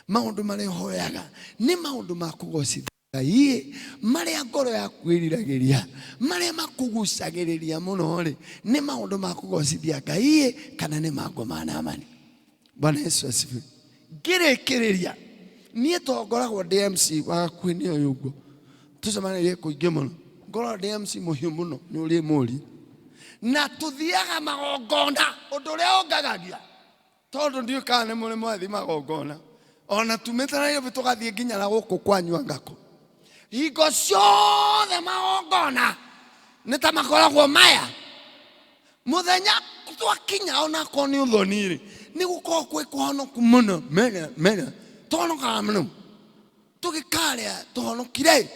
Maũndũ marĩa ũhoyaga nĩ maũndũ ma kũgocithia Ngai, marĩa ngoro yaku ĩriragĩria, marĩa makũgucagĩrĩria mũno rĩ, nĩ maũndũ ma kũgocithia Ngai kana nĩ mangũ ma Naamani. Bwana Yesu asifiwe. Ngĩrĩkĩrĩria, niĩ to ngoragwo ndĩ MC wa hakuhĩ nĩ ũyũ ũguo, tũcemanĩrie kũingĩ mũno, ngoragwo ndĩ MC mũhiũ mũno, nĩ ũrĩ mũri, na tũthiaga magongona, ũndũ ũrĩa ũngagagia tondũ ndiũĩ kana nĩ mũrĩ mwathi magongona, ona tumĩte Nairobi tũgathiĩ nginya na gũkũ kwanyu angako, hingo ciothe magongona nĩ ta makoragwo maya mũthenya twakinya onakorwo nĩ ũthoni-rĩ, nĩ gũkoragwo kwĩ kũhonoku mũno mene mene, tũhonokaga mũno tũgĩkarĩa tũhonokire,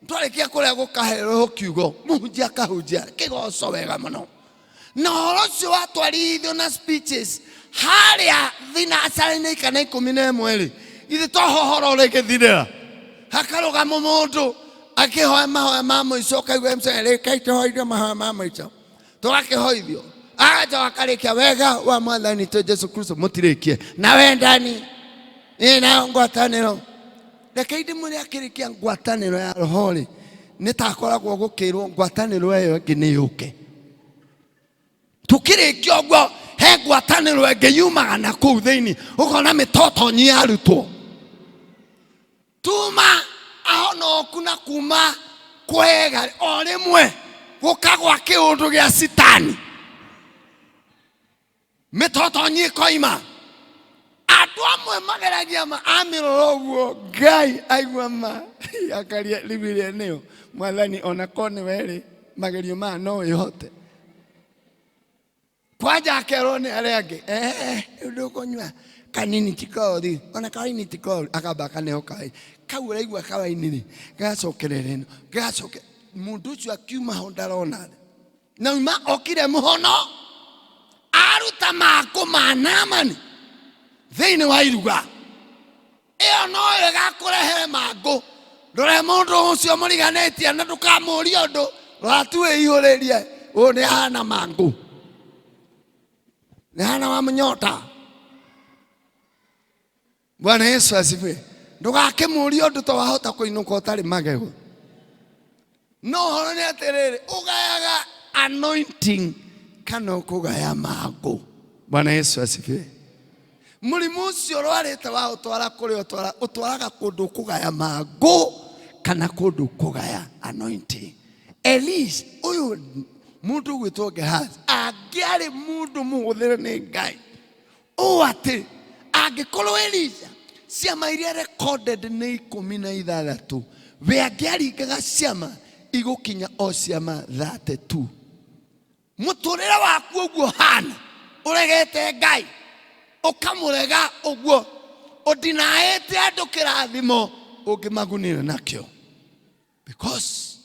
twarĩkia kũrĩa gũkaherwo kiugo, mũhunjia akahunjia kĩgoco wega mũno, na ũhoro ũcio watwarithio na speeches harĩa thinacara-inĩ kana 11 rĩ, ithe tohohoro rĩgĩthirĩra, hakarũgama mũndũ akĩhoya mahoya ma mũico, ũkaigua MC rĩkai tũhoithio mahoya ma mũico, tũgakĩhoithio, agacoka akarĩkia wega wa mwathani witũ Jesu Kristo, mũtirĩkie na wendani ĩ nayo ngwatanĩro. Reke ndĩmwĩre akĩrĩkia ngwatanĩro ya roho rĩ, nĩ takoragwo gũkĩrwo ngwatanĩro ĩyo ĩngĩ nĩ yũke. Tukĩrĩkia ũguo he ngwatanĩro ĩngĩ yumaga na kũu thĩinĩ, ũkona mĩtotonyi ya arutwo tuma ahonoku na kuma kwega o rĩmwe gũkagwa kĩũndũ gĩa citani, mĩtotonyi ĩkoima. Andũ amwe mageragia ma amĩrora ũguo Ngai aigua ma akaria rĩu ĩrĩa nĩyo mwathani, ona korwo nĩ werĩ magerio maya no wĩhote. Kwanja akerwo nĩ arĩa angĩ, rĩu ndũkũnyua kanini ti koru, ona kawaini ti koru, akamba akaneo kawaini kau ũraigua kawaini rĩ, gagacokerera ĩno gagacoke, mũndũ ũcio akiuma ho ndarona thĩ, na uma okire mũhono aruta mangũ ma Naamani thĩinĩ wa iruga. Ĩyo no ĩgakũrehere mangũ. Ndũre mũndũ ũcio mũriganĩtie na ndũkamũrie ũndũ, rora tu wĩihũrĩrie, ũyũ nĩ ahana mangũ, nĩ ahana wa mũnyota. Bwana Yesu asifiwe. Ndũgakĩmũrie ũndũ to wahota kũinũka ũtarĩ magego. No ũhoro nĩ atĩrĩrĩ, ũgayaga anointing kana ũkũgaya mangũ. Bwana Yesu asifiwe. Mũrimũ ũcio ũrwarĩte wa ũtwara kũrĩa ũtwara, ũtwaraga kũndũ ũkũgaya mangũ kana kũndũ ũkũgaya anointing. Elise, ũyũ mũndũ ũgwĩtwo Gehazi angĩarĩ mũndũ mũhũthĩre nĩ Ngai ũũ atĩ angĩkorwo Elija ciama iria recorded nĩ 16, we angĩaringaga ciama igũkinya o ciama 32. Mũtũrĩre waku ũguo hana ũregete Ngai, ũkamũrega ũguo ũndinaĩte andũ kĩrathimo ũngĩmagunire nakĩo, because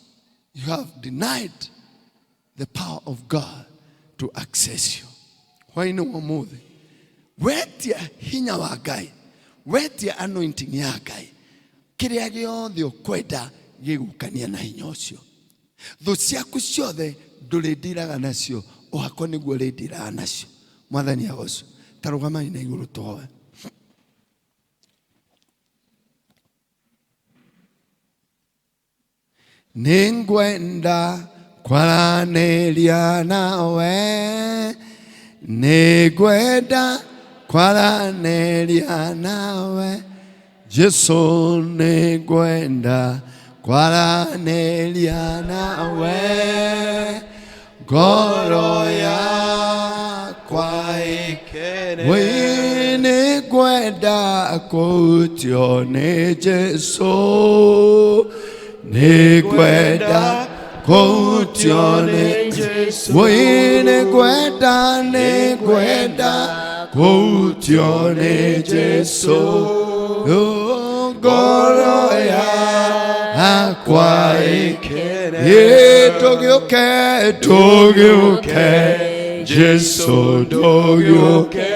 you have denied the power of God to access you. Hwainĩ wa ũmũthĩ wetia hinya wa Ngai, wetia anointing ya Ngai, kĩrĩa gĩothe ũkwenda gĩgũkania na hinya ũcio. Thũ ciaku ciothe ndũrĩndiraga nacio, ũhako nĩguo ũrĩndiraga nacio. Mwathani agocwo. Ta rũgamai na igũrũ tũhoe. Nĩngwenda kwaranĩria nawe, nĩngwenda kwaranĩria nawe, Jesu nĩngwenda kwaranĩria nawe, ngoro yakwa Ikene. Wĩ nĩngwenda kũhutio nĩ Jesu, nĩngwenda kũhutio nĩ Jesu. Wĩ nĩngwenda, nĩngwenda kũhutio nĩ Jesu, Oh, ngoro yakwa Ikene. Ĩ, ndũgĩũke, ndũgĩũke, Jesu ndũgĩũke,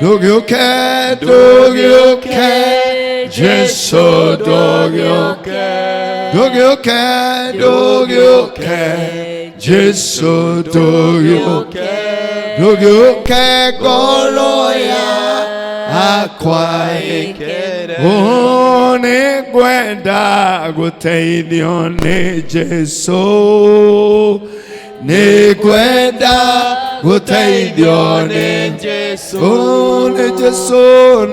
ndũgĩũke, ndũgĩũke, Jesu ndũgĩũke, ndũgĩũke, ndũgĩũke, Jesu ndũgĩũke, ndũgĩũke, ngoro yakwa Ikene. Oh, nĩngwenda gũteithio nĩ Jesu, nĩngwenda gũteithio nĩ Jesu. Oh, nĩ Jesu,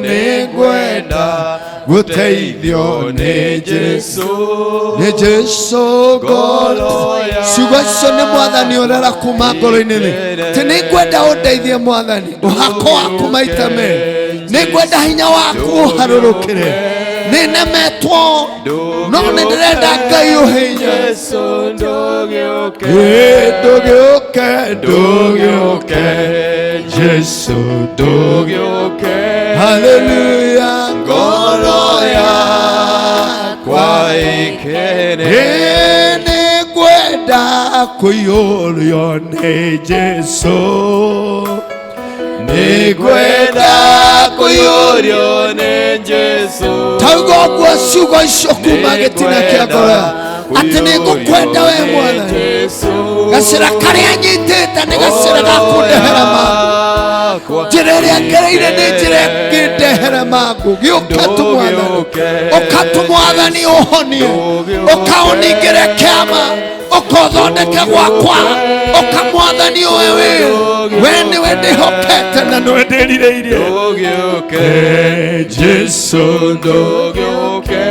nĩngwenda gũteithio nĩ Jesu, nĩ Jesu ngoro. Ciugo icio nĩ mwathani ũrera kuma ngoro-inĩ thĩ ti nĩngwenda ũndeithie mwathani, ũhako waku maita merĩ, nĩngwenda hinya waku ũharũrũkĩre, nĩnemetwo no nĩ ndĩrenda Ngai ũhe hinya. Jesu ndũgĩũke. Ĩ, ndũgĩũke, ndũgĩũke, Jesu ndũgĩũke, haleluya, ngoro yakwa Ikene. Ĩ, nĩngwenda kũiyũrio nĩ Jesu, nĩngwenda kũiyũrio nĩ Jesu. Tauga ũguo ciugo icio kuma gĩtina kĩa ngoro atĩ nĩngũkwenda we mwathani. Gacĩra karĩa nyitĩte nĩ gacĩra ga kũndehera mangũ, njĩra ĩrĩa ngereire nĩ njĩra ĩngĩndehera mangũ. Gĩũka tu mwathani, ũka tu mwathani ũhonie, ũka ũningĩre kĩama, ũka ũthondeke gwakwa, ũka mwathani ũwe wĩra, we nĩwe ndĩhokete na nĩwe ndĩrirĩirie. Ndũgĩũke. Jesu Ndũgĩũke.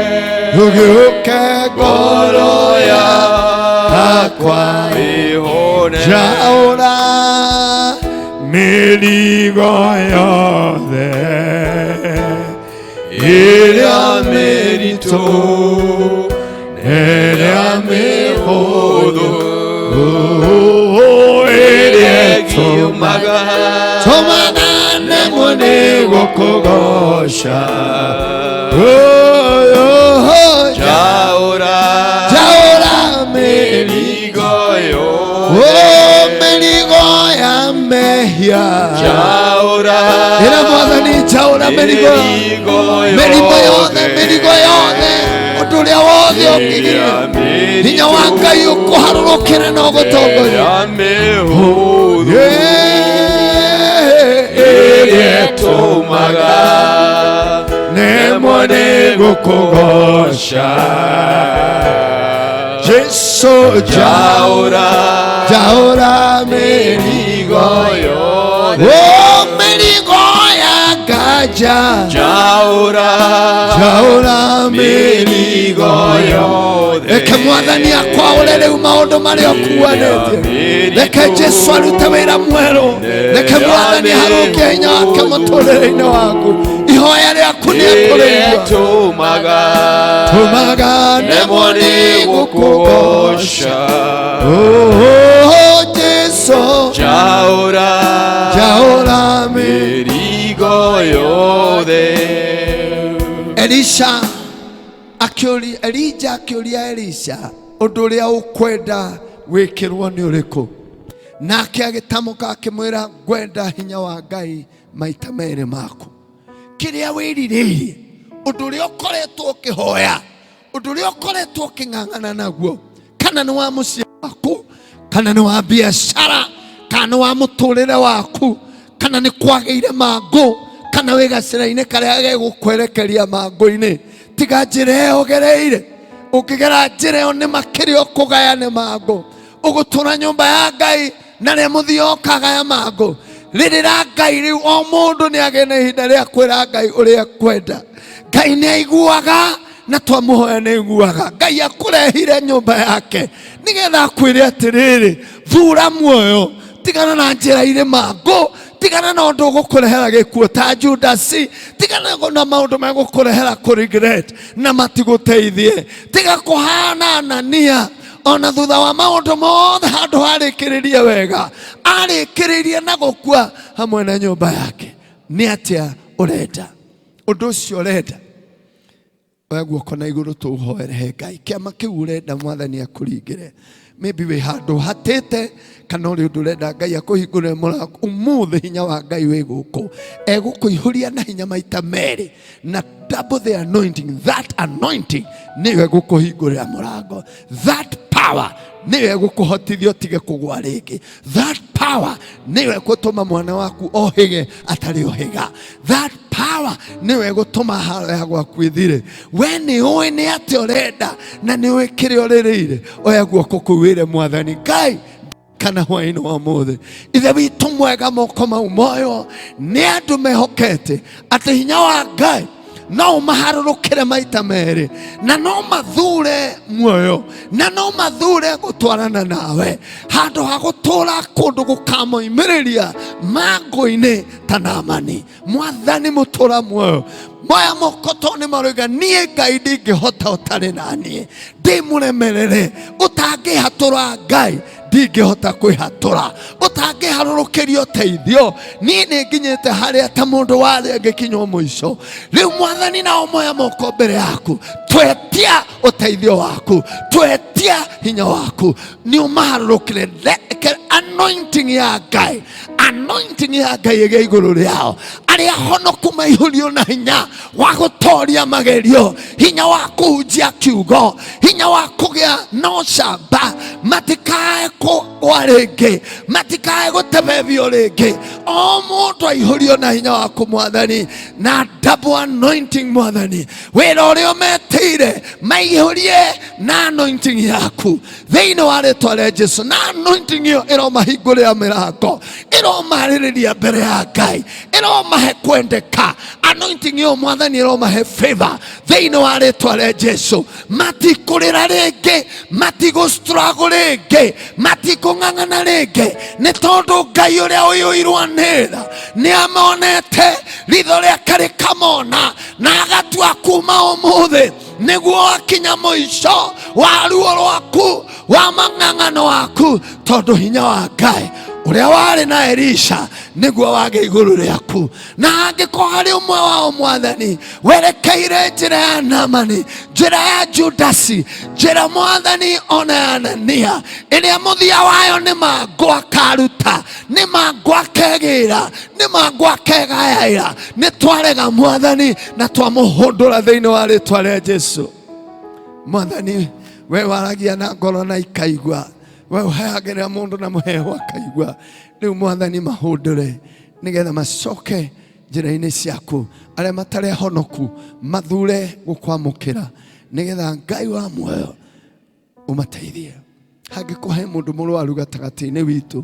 ndũgĩũke, ngoro yakwa Ĩhone. Njaũra mĩrigo yothe ĩrĩa mĩritũ, ĩrĩa mĩhũthũ, ĩrĩa ĩtũmaga tũmaga nemwo nĩ gũkũgoca. Njaũra. Njaũra mĩrigo, Mĩrigo yothe. Oh, mĩrigo ya mehia. Njaũra. Ĩra mwathani njaũra mĩrigo, mĩrigo yothe, mĩrigo yothe, ũndũ ũrĩa wothe ũngĩgiria hinya wa Ngai ũkũharũrũkĩre na ũgũtongoria mĩhũthũ ĩrĩa ĩtũmaga nemwo nĩ gũkũgoca. Jesu Njaũra njaũra mĩrigo mĩrigo yothe o mĩrigo ya nganja Njaũra njaũra mĩrigo mĩrigo yothe reke mwathani akwaũre rĩu maũndũ marĩa ũkuanĩtie reke Jesu arute wĩra mwerũ reke mwathani harũkie hinya wake mũtũrĩre-inĩ waku ihoya rĩaku nĩ Ĩrĩa ekũrĩigua tũmaga tũmaga nemwo nemwo nĩ nĩ gũkũgoca gũkũgoca Oh, Jesu Njaũra njaũra mĩrigo mĩrigo yothe Elisha akĩũria Elija akĩũria Elisha ũndũ ũrĩa ũkwenda wĩkĩrwo nĩ ũrĩkũ nake agĩtamũka akĩmwĩra ngwenda hinya wa Ngai maita merĩ maku kĩrĩa wĩrirĩirie ũndũ ũrĩa ũkoretwo ũkĩhoya ũndũ ũrĩa ũkoretwo ũkĩng'ang'ana naguo kana nĩ wa mũciĩ waku kana nĩ wa biacara kana nĩ wa mũtũrĩre waku kana nĩ kwagĩire mangũ kana wĩ gacĩra-inĩ karĩa gegũkwerekeria mangũ-inĩ tiga njĩra ĩyo ũgereire ũngĩgera njĩra ĩyo nĩ makĩria ũkũgaya nĩ mangũ ũgũtũra nyũmba ya Ngai na rĩa mũthia ũkagaya mangũ rĩrĩra Ngai rĩu o mũndũ nĩ agĩe na ihinda rĩa kwĩra Ngai ũrĩa ekwenda Ngai nĩ aiguaga na twamũhoya nĩ aiguaga Ngai akũrehire nyũmba yake nĩgetha akwĩre atĩrĩrĩ thura muoyo tigana na njĩra irĩ mangũ tigana na ũndũ ũgũkũrehera gĩkuũ ta Judasi tigana na maũndũ megũkũrehera kũ regret na matigũteithie tiga kũhana Anania ona thutha wa maũndũ mothe handũ harĩkĩrĩrie wega arĩkĩrĩirie na gũkua hamwe na nyũmba yake nĩ atĩa ũrenda ũndũ ũcio ũrenda oya guoko na igũrũ tũũhoere he Ngai kĩama kĩu ũrenda mwathani akũringĩre maybe wĩ handũ hatĩte kana ũrĩ ũndũ ũrenda Ngai akũhingũrĩre mũrango ũmũthĩ hinya wa Ngai wĩ gũkũ egũkũihũria na hinya maita merĩ na double the anointing that anointing nĩyo ĩgũkũhingũrĩra mũrango that power nĩyo ĩgũkũhotithia ũtige kũgwa rĩngĩ that power nĩyo ĩgũtũma mwana waku ohĩge atarĩ ohĩga that power nĩyo ĩgũtũma haro ya gwaku ĩthire we nĩ ũĩ nĩ atĩa ũrenda na nĩ ũĩ kĩrĩa ũrĩrĩire oya guoko kũu wĩre mwathani Ngai kana hwaĩ-inĩ wa ũmũthĩ ithe witũ mwega moko mau moyo nĩ andũ mehokete atĩ hinya wa Ngai no ũmaharũrũkĩre maita merĩ na no mathure muoyo na no mathure gũtwarana nawe handũ ha gũtũra kũndũ gũkamoimĩrĩria mangũ-inĩ ta Naamani mwathani mũtũra muoyo moya moko tondũ nĩ maroiga niĩ Ngai ndingĩhota ũtarĩ na niĩ ndĩ mũremerere ũtangĩhatũra Ngai ndingĩhota kwĩhatũra ũtangĩharũrũkĩria ũteithio niĩ nĩ nginyĩte harĩa ta mũndũ warĩa ngĩkinywo mũico rĩu mwathani nao moya moko mbere yaku twetia ũteithio waku twetia hinya waku nĩ ũmaharũrũkĩre reke anointing ya Ngai anointing ya Ngai ĩgĩe igũrũ rĩao arĩa honoku maihũrio na hinya wa gũtoria magerio hinya wa kũhunjia kiugo hinya wa kũgĩa na ũcamba matikae kũgwa rĩngĩ matikae gũtebebio rĩngĩ o mũndũ aihũrio na hinya waku mwathani na double anointing mwathani wĩra ũrĩa ũmetĩire maihũrie na anointing yaku thĩinĩ wa rĩtwa rĩa Jesu na anointing ĩyo ĩromahingũrĩra mĩrango ĩromarĩrĩria mbere ya Ngai ĩromahe kwendeka anointing ĩyo mwathani ĩromahe favor thĩinĩ wa rĩtwa rĩa Jesu matikũrĩra rĩngĩ matigũ struggle rĩngĩ matikũng'ang'ana rĩngĩ nĩ tondũ Ngai ũrĩa ũiyũirwo nĩ tha nĩ amonete ritho rĩake rĩkamona na agatua kuma ũmũthĩ nĩguo wakinya mũico wa ruo rwaku wa mang'ang'ano waku tondũ hinya wa Ngai ũrĩa warĩ na Elisha nĩguo wagĩ igũrũ rĩaku na angĩkorwo harĩ ũmwe wao mwathani werekeire njĩra ya Naamani njĩra ya Judasi njĩra mwathani ona ya Anania ĩrĩa mũthia wayo nĩ mangũ akaruta nĩ mangũ akegĩra nĩ mangũ akegayaĩra nĩ twarega mwathani na twamũhũndũra thĩinĩ wa rĩtwa rĩa Jesu mwathani we waragia na ngoro na ikaigua we ũheagĩrĩra mũndũ na mũheho akaigua rĩu mwathani mahũndũre nĩgetha macoke njĩra-inĩ ciaku arĩa matarĩ honoku mathure gũkwamũkĩra nĩgetha Ngai wa muoyo Ũmateithie. Hangĩkorwo he mũndũ mũrwaru gatagatĩ-inĩ witũ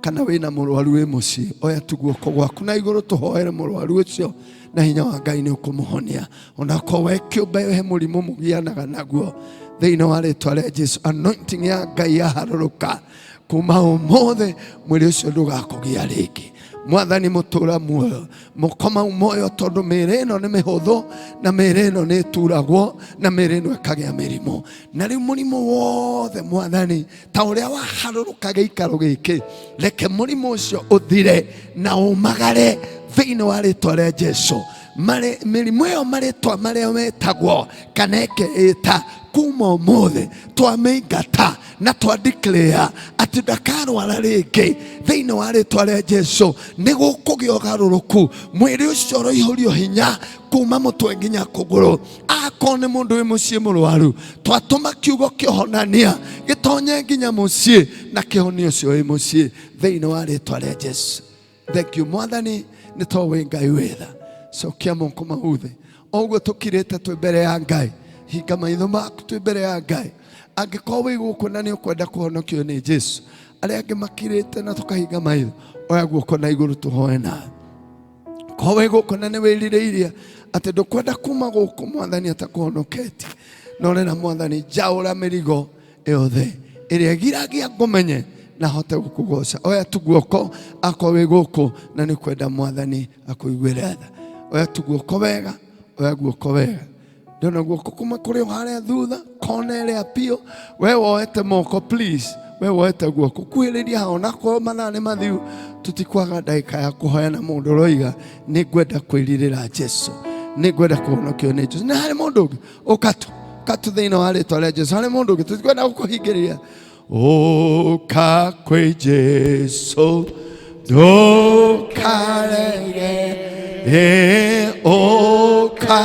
kana wĩna mũrwaru wĩ mũciĩ, oya tu guoko gwaku na igũrũ tũhoere mũrwaru ũcio na hinya wa Ngai nĩ ũkũmũhonia. Onakorwo we kĩũmbe he mũrimũ mũgianaga naguo, thĩinĩ wa rĩtwa rĩa Jesu, anointing ya Ngai yaharũrũka kuma ũmũthĩ, mwĩrĩ ũcio ndũgakũgia rĩngĩ. Mwathani mũtũra muoyo, moko mau moyo, tondũ mĩĩrĩ ĩno nĩ mĩhũthũ na mĩĩrĩ ĩno nĩ ĩturagwo na mĩĩrĩ ĩno ĩkagĩa mĩrimũ. Na rĩu mũrimũ wothe Mwathani, ta ũrĩa waharũrũka gĩikaro gĩkĩ, reke mũrimũ ũcio ũthire na ũmagare thĩinĩ wa rĩtwa rĩa Jesu. Mĩrimũ ĩyo marĩtwa marĩa wetagwo kana ĩkeĩta, kuma ũmũthĩ twamĩingata na twa declare atĩ ndakarwara rĩngĩ thĩinĩ wa rĩtwa rĩa Jesu. Nĩ gũkũgĩa ũgarũrũku, mwĩrĩ ũcio ũroihũrio hinya kuma mũtwe nginya kũgũrũ. Akorwo nĩ mũndũ wĩ mũciĩ mũrwaru, twatũma kiugo kĩhonania gĩtonye nginya mũciĩ na kĩhonia ũcio wĩ mũciĩ thĩinĩ wa rĩtwa rĩa Jesu. Thank you Mwathani, nĩ to wĩ Ngai wĩtha. Cokia moko mau thĩ o ũguo tũkirĩte twĩ mbere ya Ngai. Hinga maitho maku twĩ mbere ya Ngai. Angĩkorwo wĩ gũkũ na nĩ ũkwenda kũhonokio nĩ Jesu, arĩa angĩ makirĩte na tũkahinga maitho, oya guoko na igũrũ tũhoe nawe. Korwo wĩ gũkũ na nĩ wĩrirĩirie atĩ ndũkwenda kuma gũkũ Mwathani atakũhonoketie, na ũrera Mwathani, njaũra mĩrigo yothe ĩrĩa ĩgiragia ngũmenye na hote gũkũgoca, oya tu guoko. Akorwo wĩ gũkũ na nĩ kwenda Mwathani akũiguĩre tha, oya tu guoko wega, oya guoko wega. Ndona guoko kuma kũrĩ o harĩa thutha kona ĩrĩa biũ. We woete moko, please, we woete guoko kuhĩrĩria haha. Onakorwo mathaa nĩ mathiu, tũtikwaga ndagĩka ya kũhoya na mũndũ ũroiga nĩ ngwenda kwĩrirĩra Jesu, nĩ ngwenda kũhonokio nĩ Jesu. Nĩ harĩ mũndũ ũngĩ? Ũkatu katu thĩinĩ wa rĩtwa rĩa Jesu. Harĩ mũndũ ũngĩ? Tũtikwenda gũkũhingĩrĩria. Ũka kwĩ Jesu, ndũkarege. Ĩ, ũka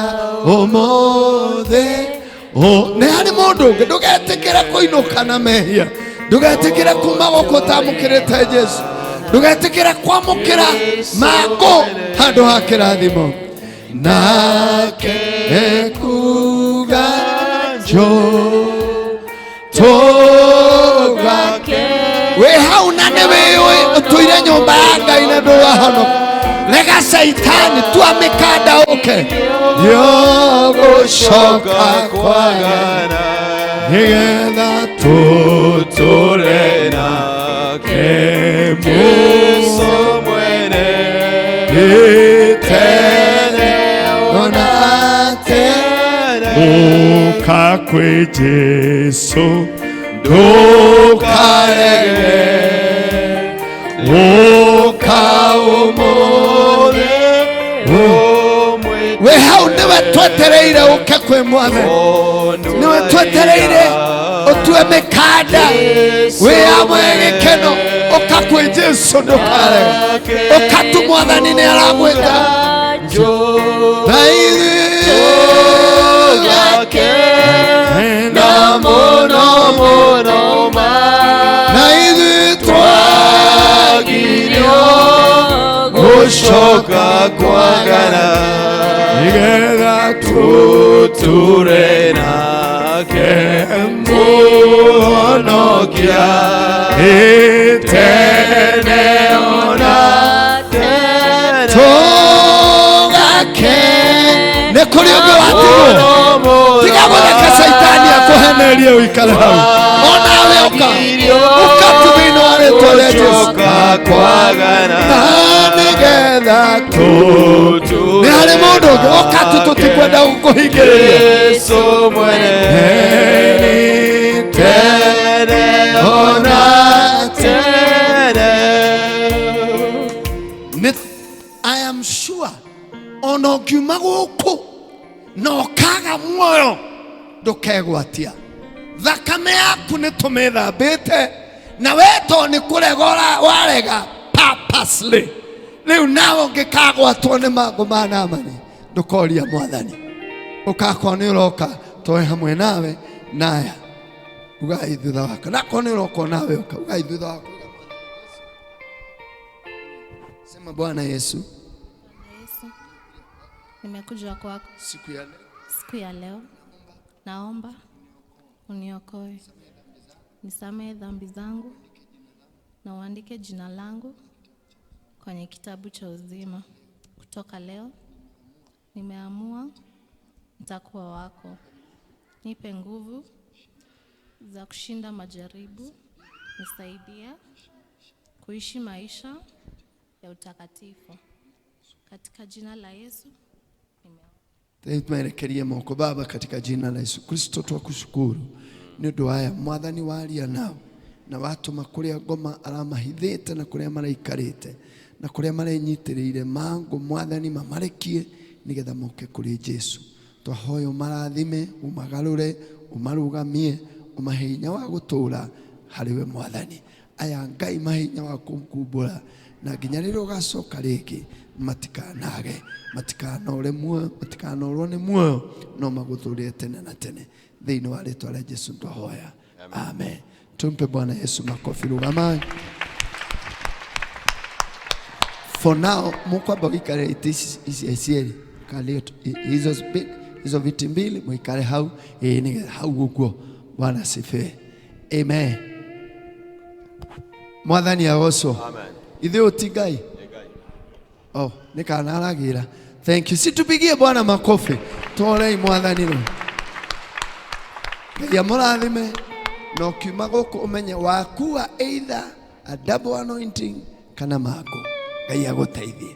ũmũthĩ. Nĩ harĩ mũndũ ũngĩ? Ndũgetĩkĩre kũinũka na mehia, ndũgetĩkĩre kuma gũkũ ũtamũkĩrĩte Jesu, ndũgetĩkĩre kwamũkĩra mangũ handũ ha kĩrathimo. Nake ekuga njo tũgake. Wĩ hau na nĩ wĩũĩ ũtũire nyũmba ya Ngai na ndũwahonoka, rega caitani, tua mĩkanda ũke yogũcoka kwagana nĩgetha tũtũre nake Jesu mwene tene ona tene. Ũka kwĩ Jesu, ndũkarege. Ũka ũmũthĩ. Wĩ hau, nĩwe twetereire ũke kwĩ Mwathani, nĩwe twetereire ũtue mĩkanda wĩyamwe gĩkeno. Ũka kwĩ Jesu, ndũkarege. Ũka tu, Mwathani nĩ aragwĩta na ithuĩ na mũno mũno ma na ithuĩ twagirio gũcoka kwagana nĩgetha tũtũre nake Mũhonokia tene ona tene. Tũgake. Nĩ kũrĩ ũngĩ watigwo? Tiga gũtheka caitani akũhenerie ũikare hau. Onawe ũka, ũka tu thĩinĩ wa rĩtwa rĩa Jesu. Gũcoka kwagana na nĩgetha nĩ harĩ mũndũ ũngĩ? Ũka tu, tũtikwenda gũkũhingĩrĩria. Jesu mwene tene ona tene. Nĩ I am sure ona ũngiuma gũkũ na ũkaga muoyo, ndũkegwatia. Thakame yaku nĩ tũmĩthambĩte na we to nĩ kũrega warega purposely. Rĩu nawe ũngĩkagwatwo nĩ mangũ ma Namani, ndũkoria Mwathani. Ũkakorwo nĩ ũroka toe hamwe nawe naya ugai thutha wako, nakorwo nĩ ũroka nawe ũka ugai thutha wako. Uga, "Mwathani Yesu." Sema, "Bwana Yesu, Yesu, nimekuja kwako siku ya leo siku ya leo, naomba uniokoe. Nisamehe dhambi zangu na uandike jina langu kwenye kitabu cha uzima. Kutoka leo nimeamua nitakuwa wako. Nipe nguvu za kushinda majaribu, nisaidie kuishi maisha ya utakatifu. Katika jina la Yesu nimeomba. Tumerekerie moko. Baba, katika jina la Yesu Kristo twakushukuru nĩ ũndũ wa aya Mwathani waria nao na watũma kũrĩa ngoma aramahithĩte na kũrĩa maraikarĩte na kũrĩa marenyitĩrĩire mangũ Mwathani mamarekie nĩgetha moke kũrĩ Jesu. Twahoya ũmarathime, ũmagarũre, ũmarũgamie, ũmahe hinya wa gũtũũra harĩ we Mwathani. Aya Ngai mahe hinya wa kũkumbũra na nginya rĩrĩa ũgacoka rĩngĩ matikanage, matikanore muoyo, matikanorwo nĩ muoyo, no magũtũũrĩre tene na tene. Thĩinĩ wa rĩtwa rĩa Jesu twahoya, amen. Tumpe Bwana Yesu makofi. Rũgamai. For now mukwamba wikare iti ici ici cierĩ kalie hizo viti mbili muikare hau, ĩĩ nĩgetha hau ũguo. Bwana asifiwe, amen. Mwathani agocwo. Ithuĩ ti Ngai. Oh, nĩ kana aragĩra. Thank you. Situpigie Bwana makofi. Tũhorei Mwathani rĩu. Ngai amũrathime na ũkiuma gũkũ ũmenye wakua either a double anointing kana mangũ. Ngai agũteithie.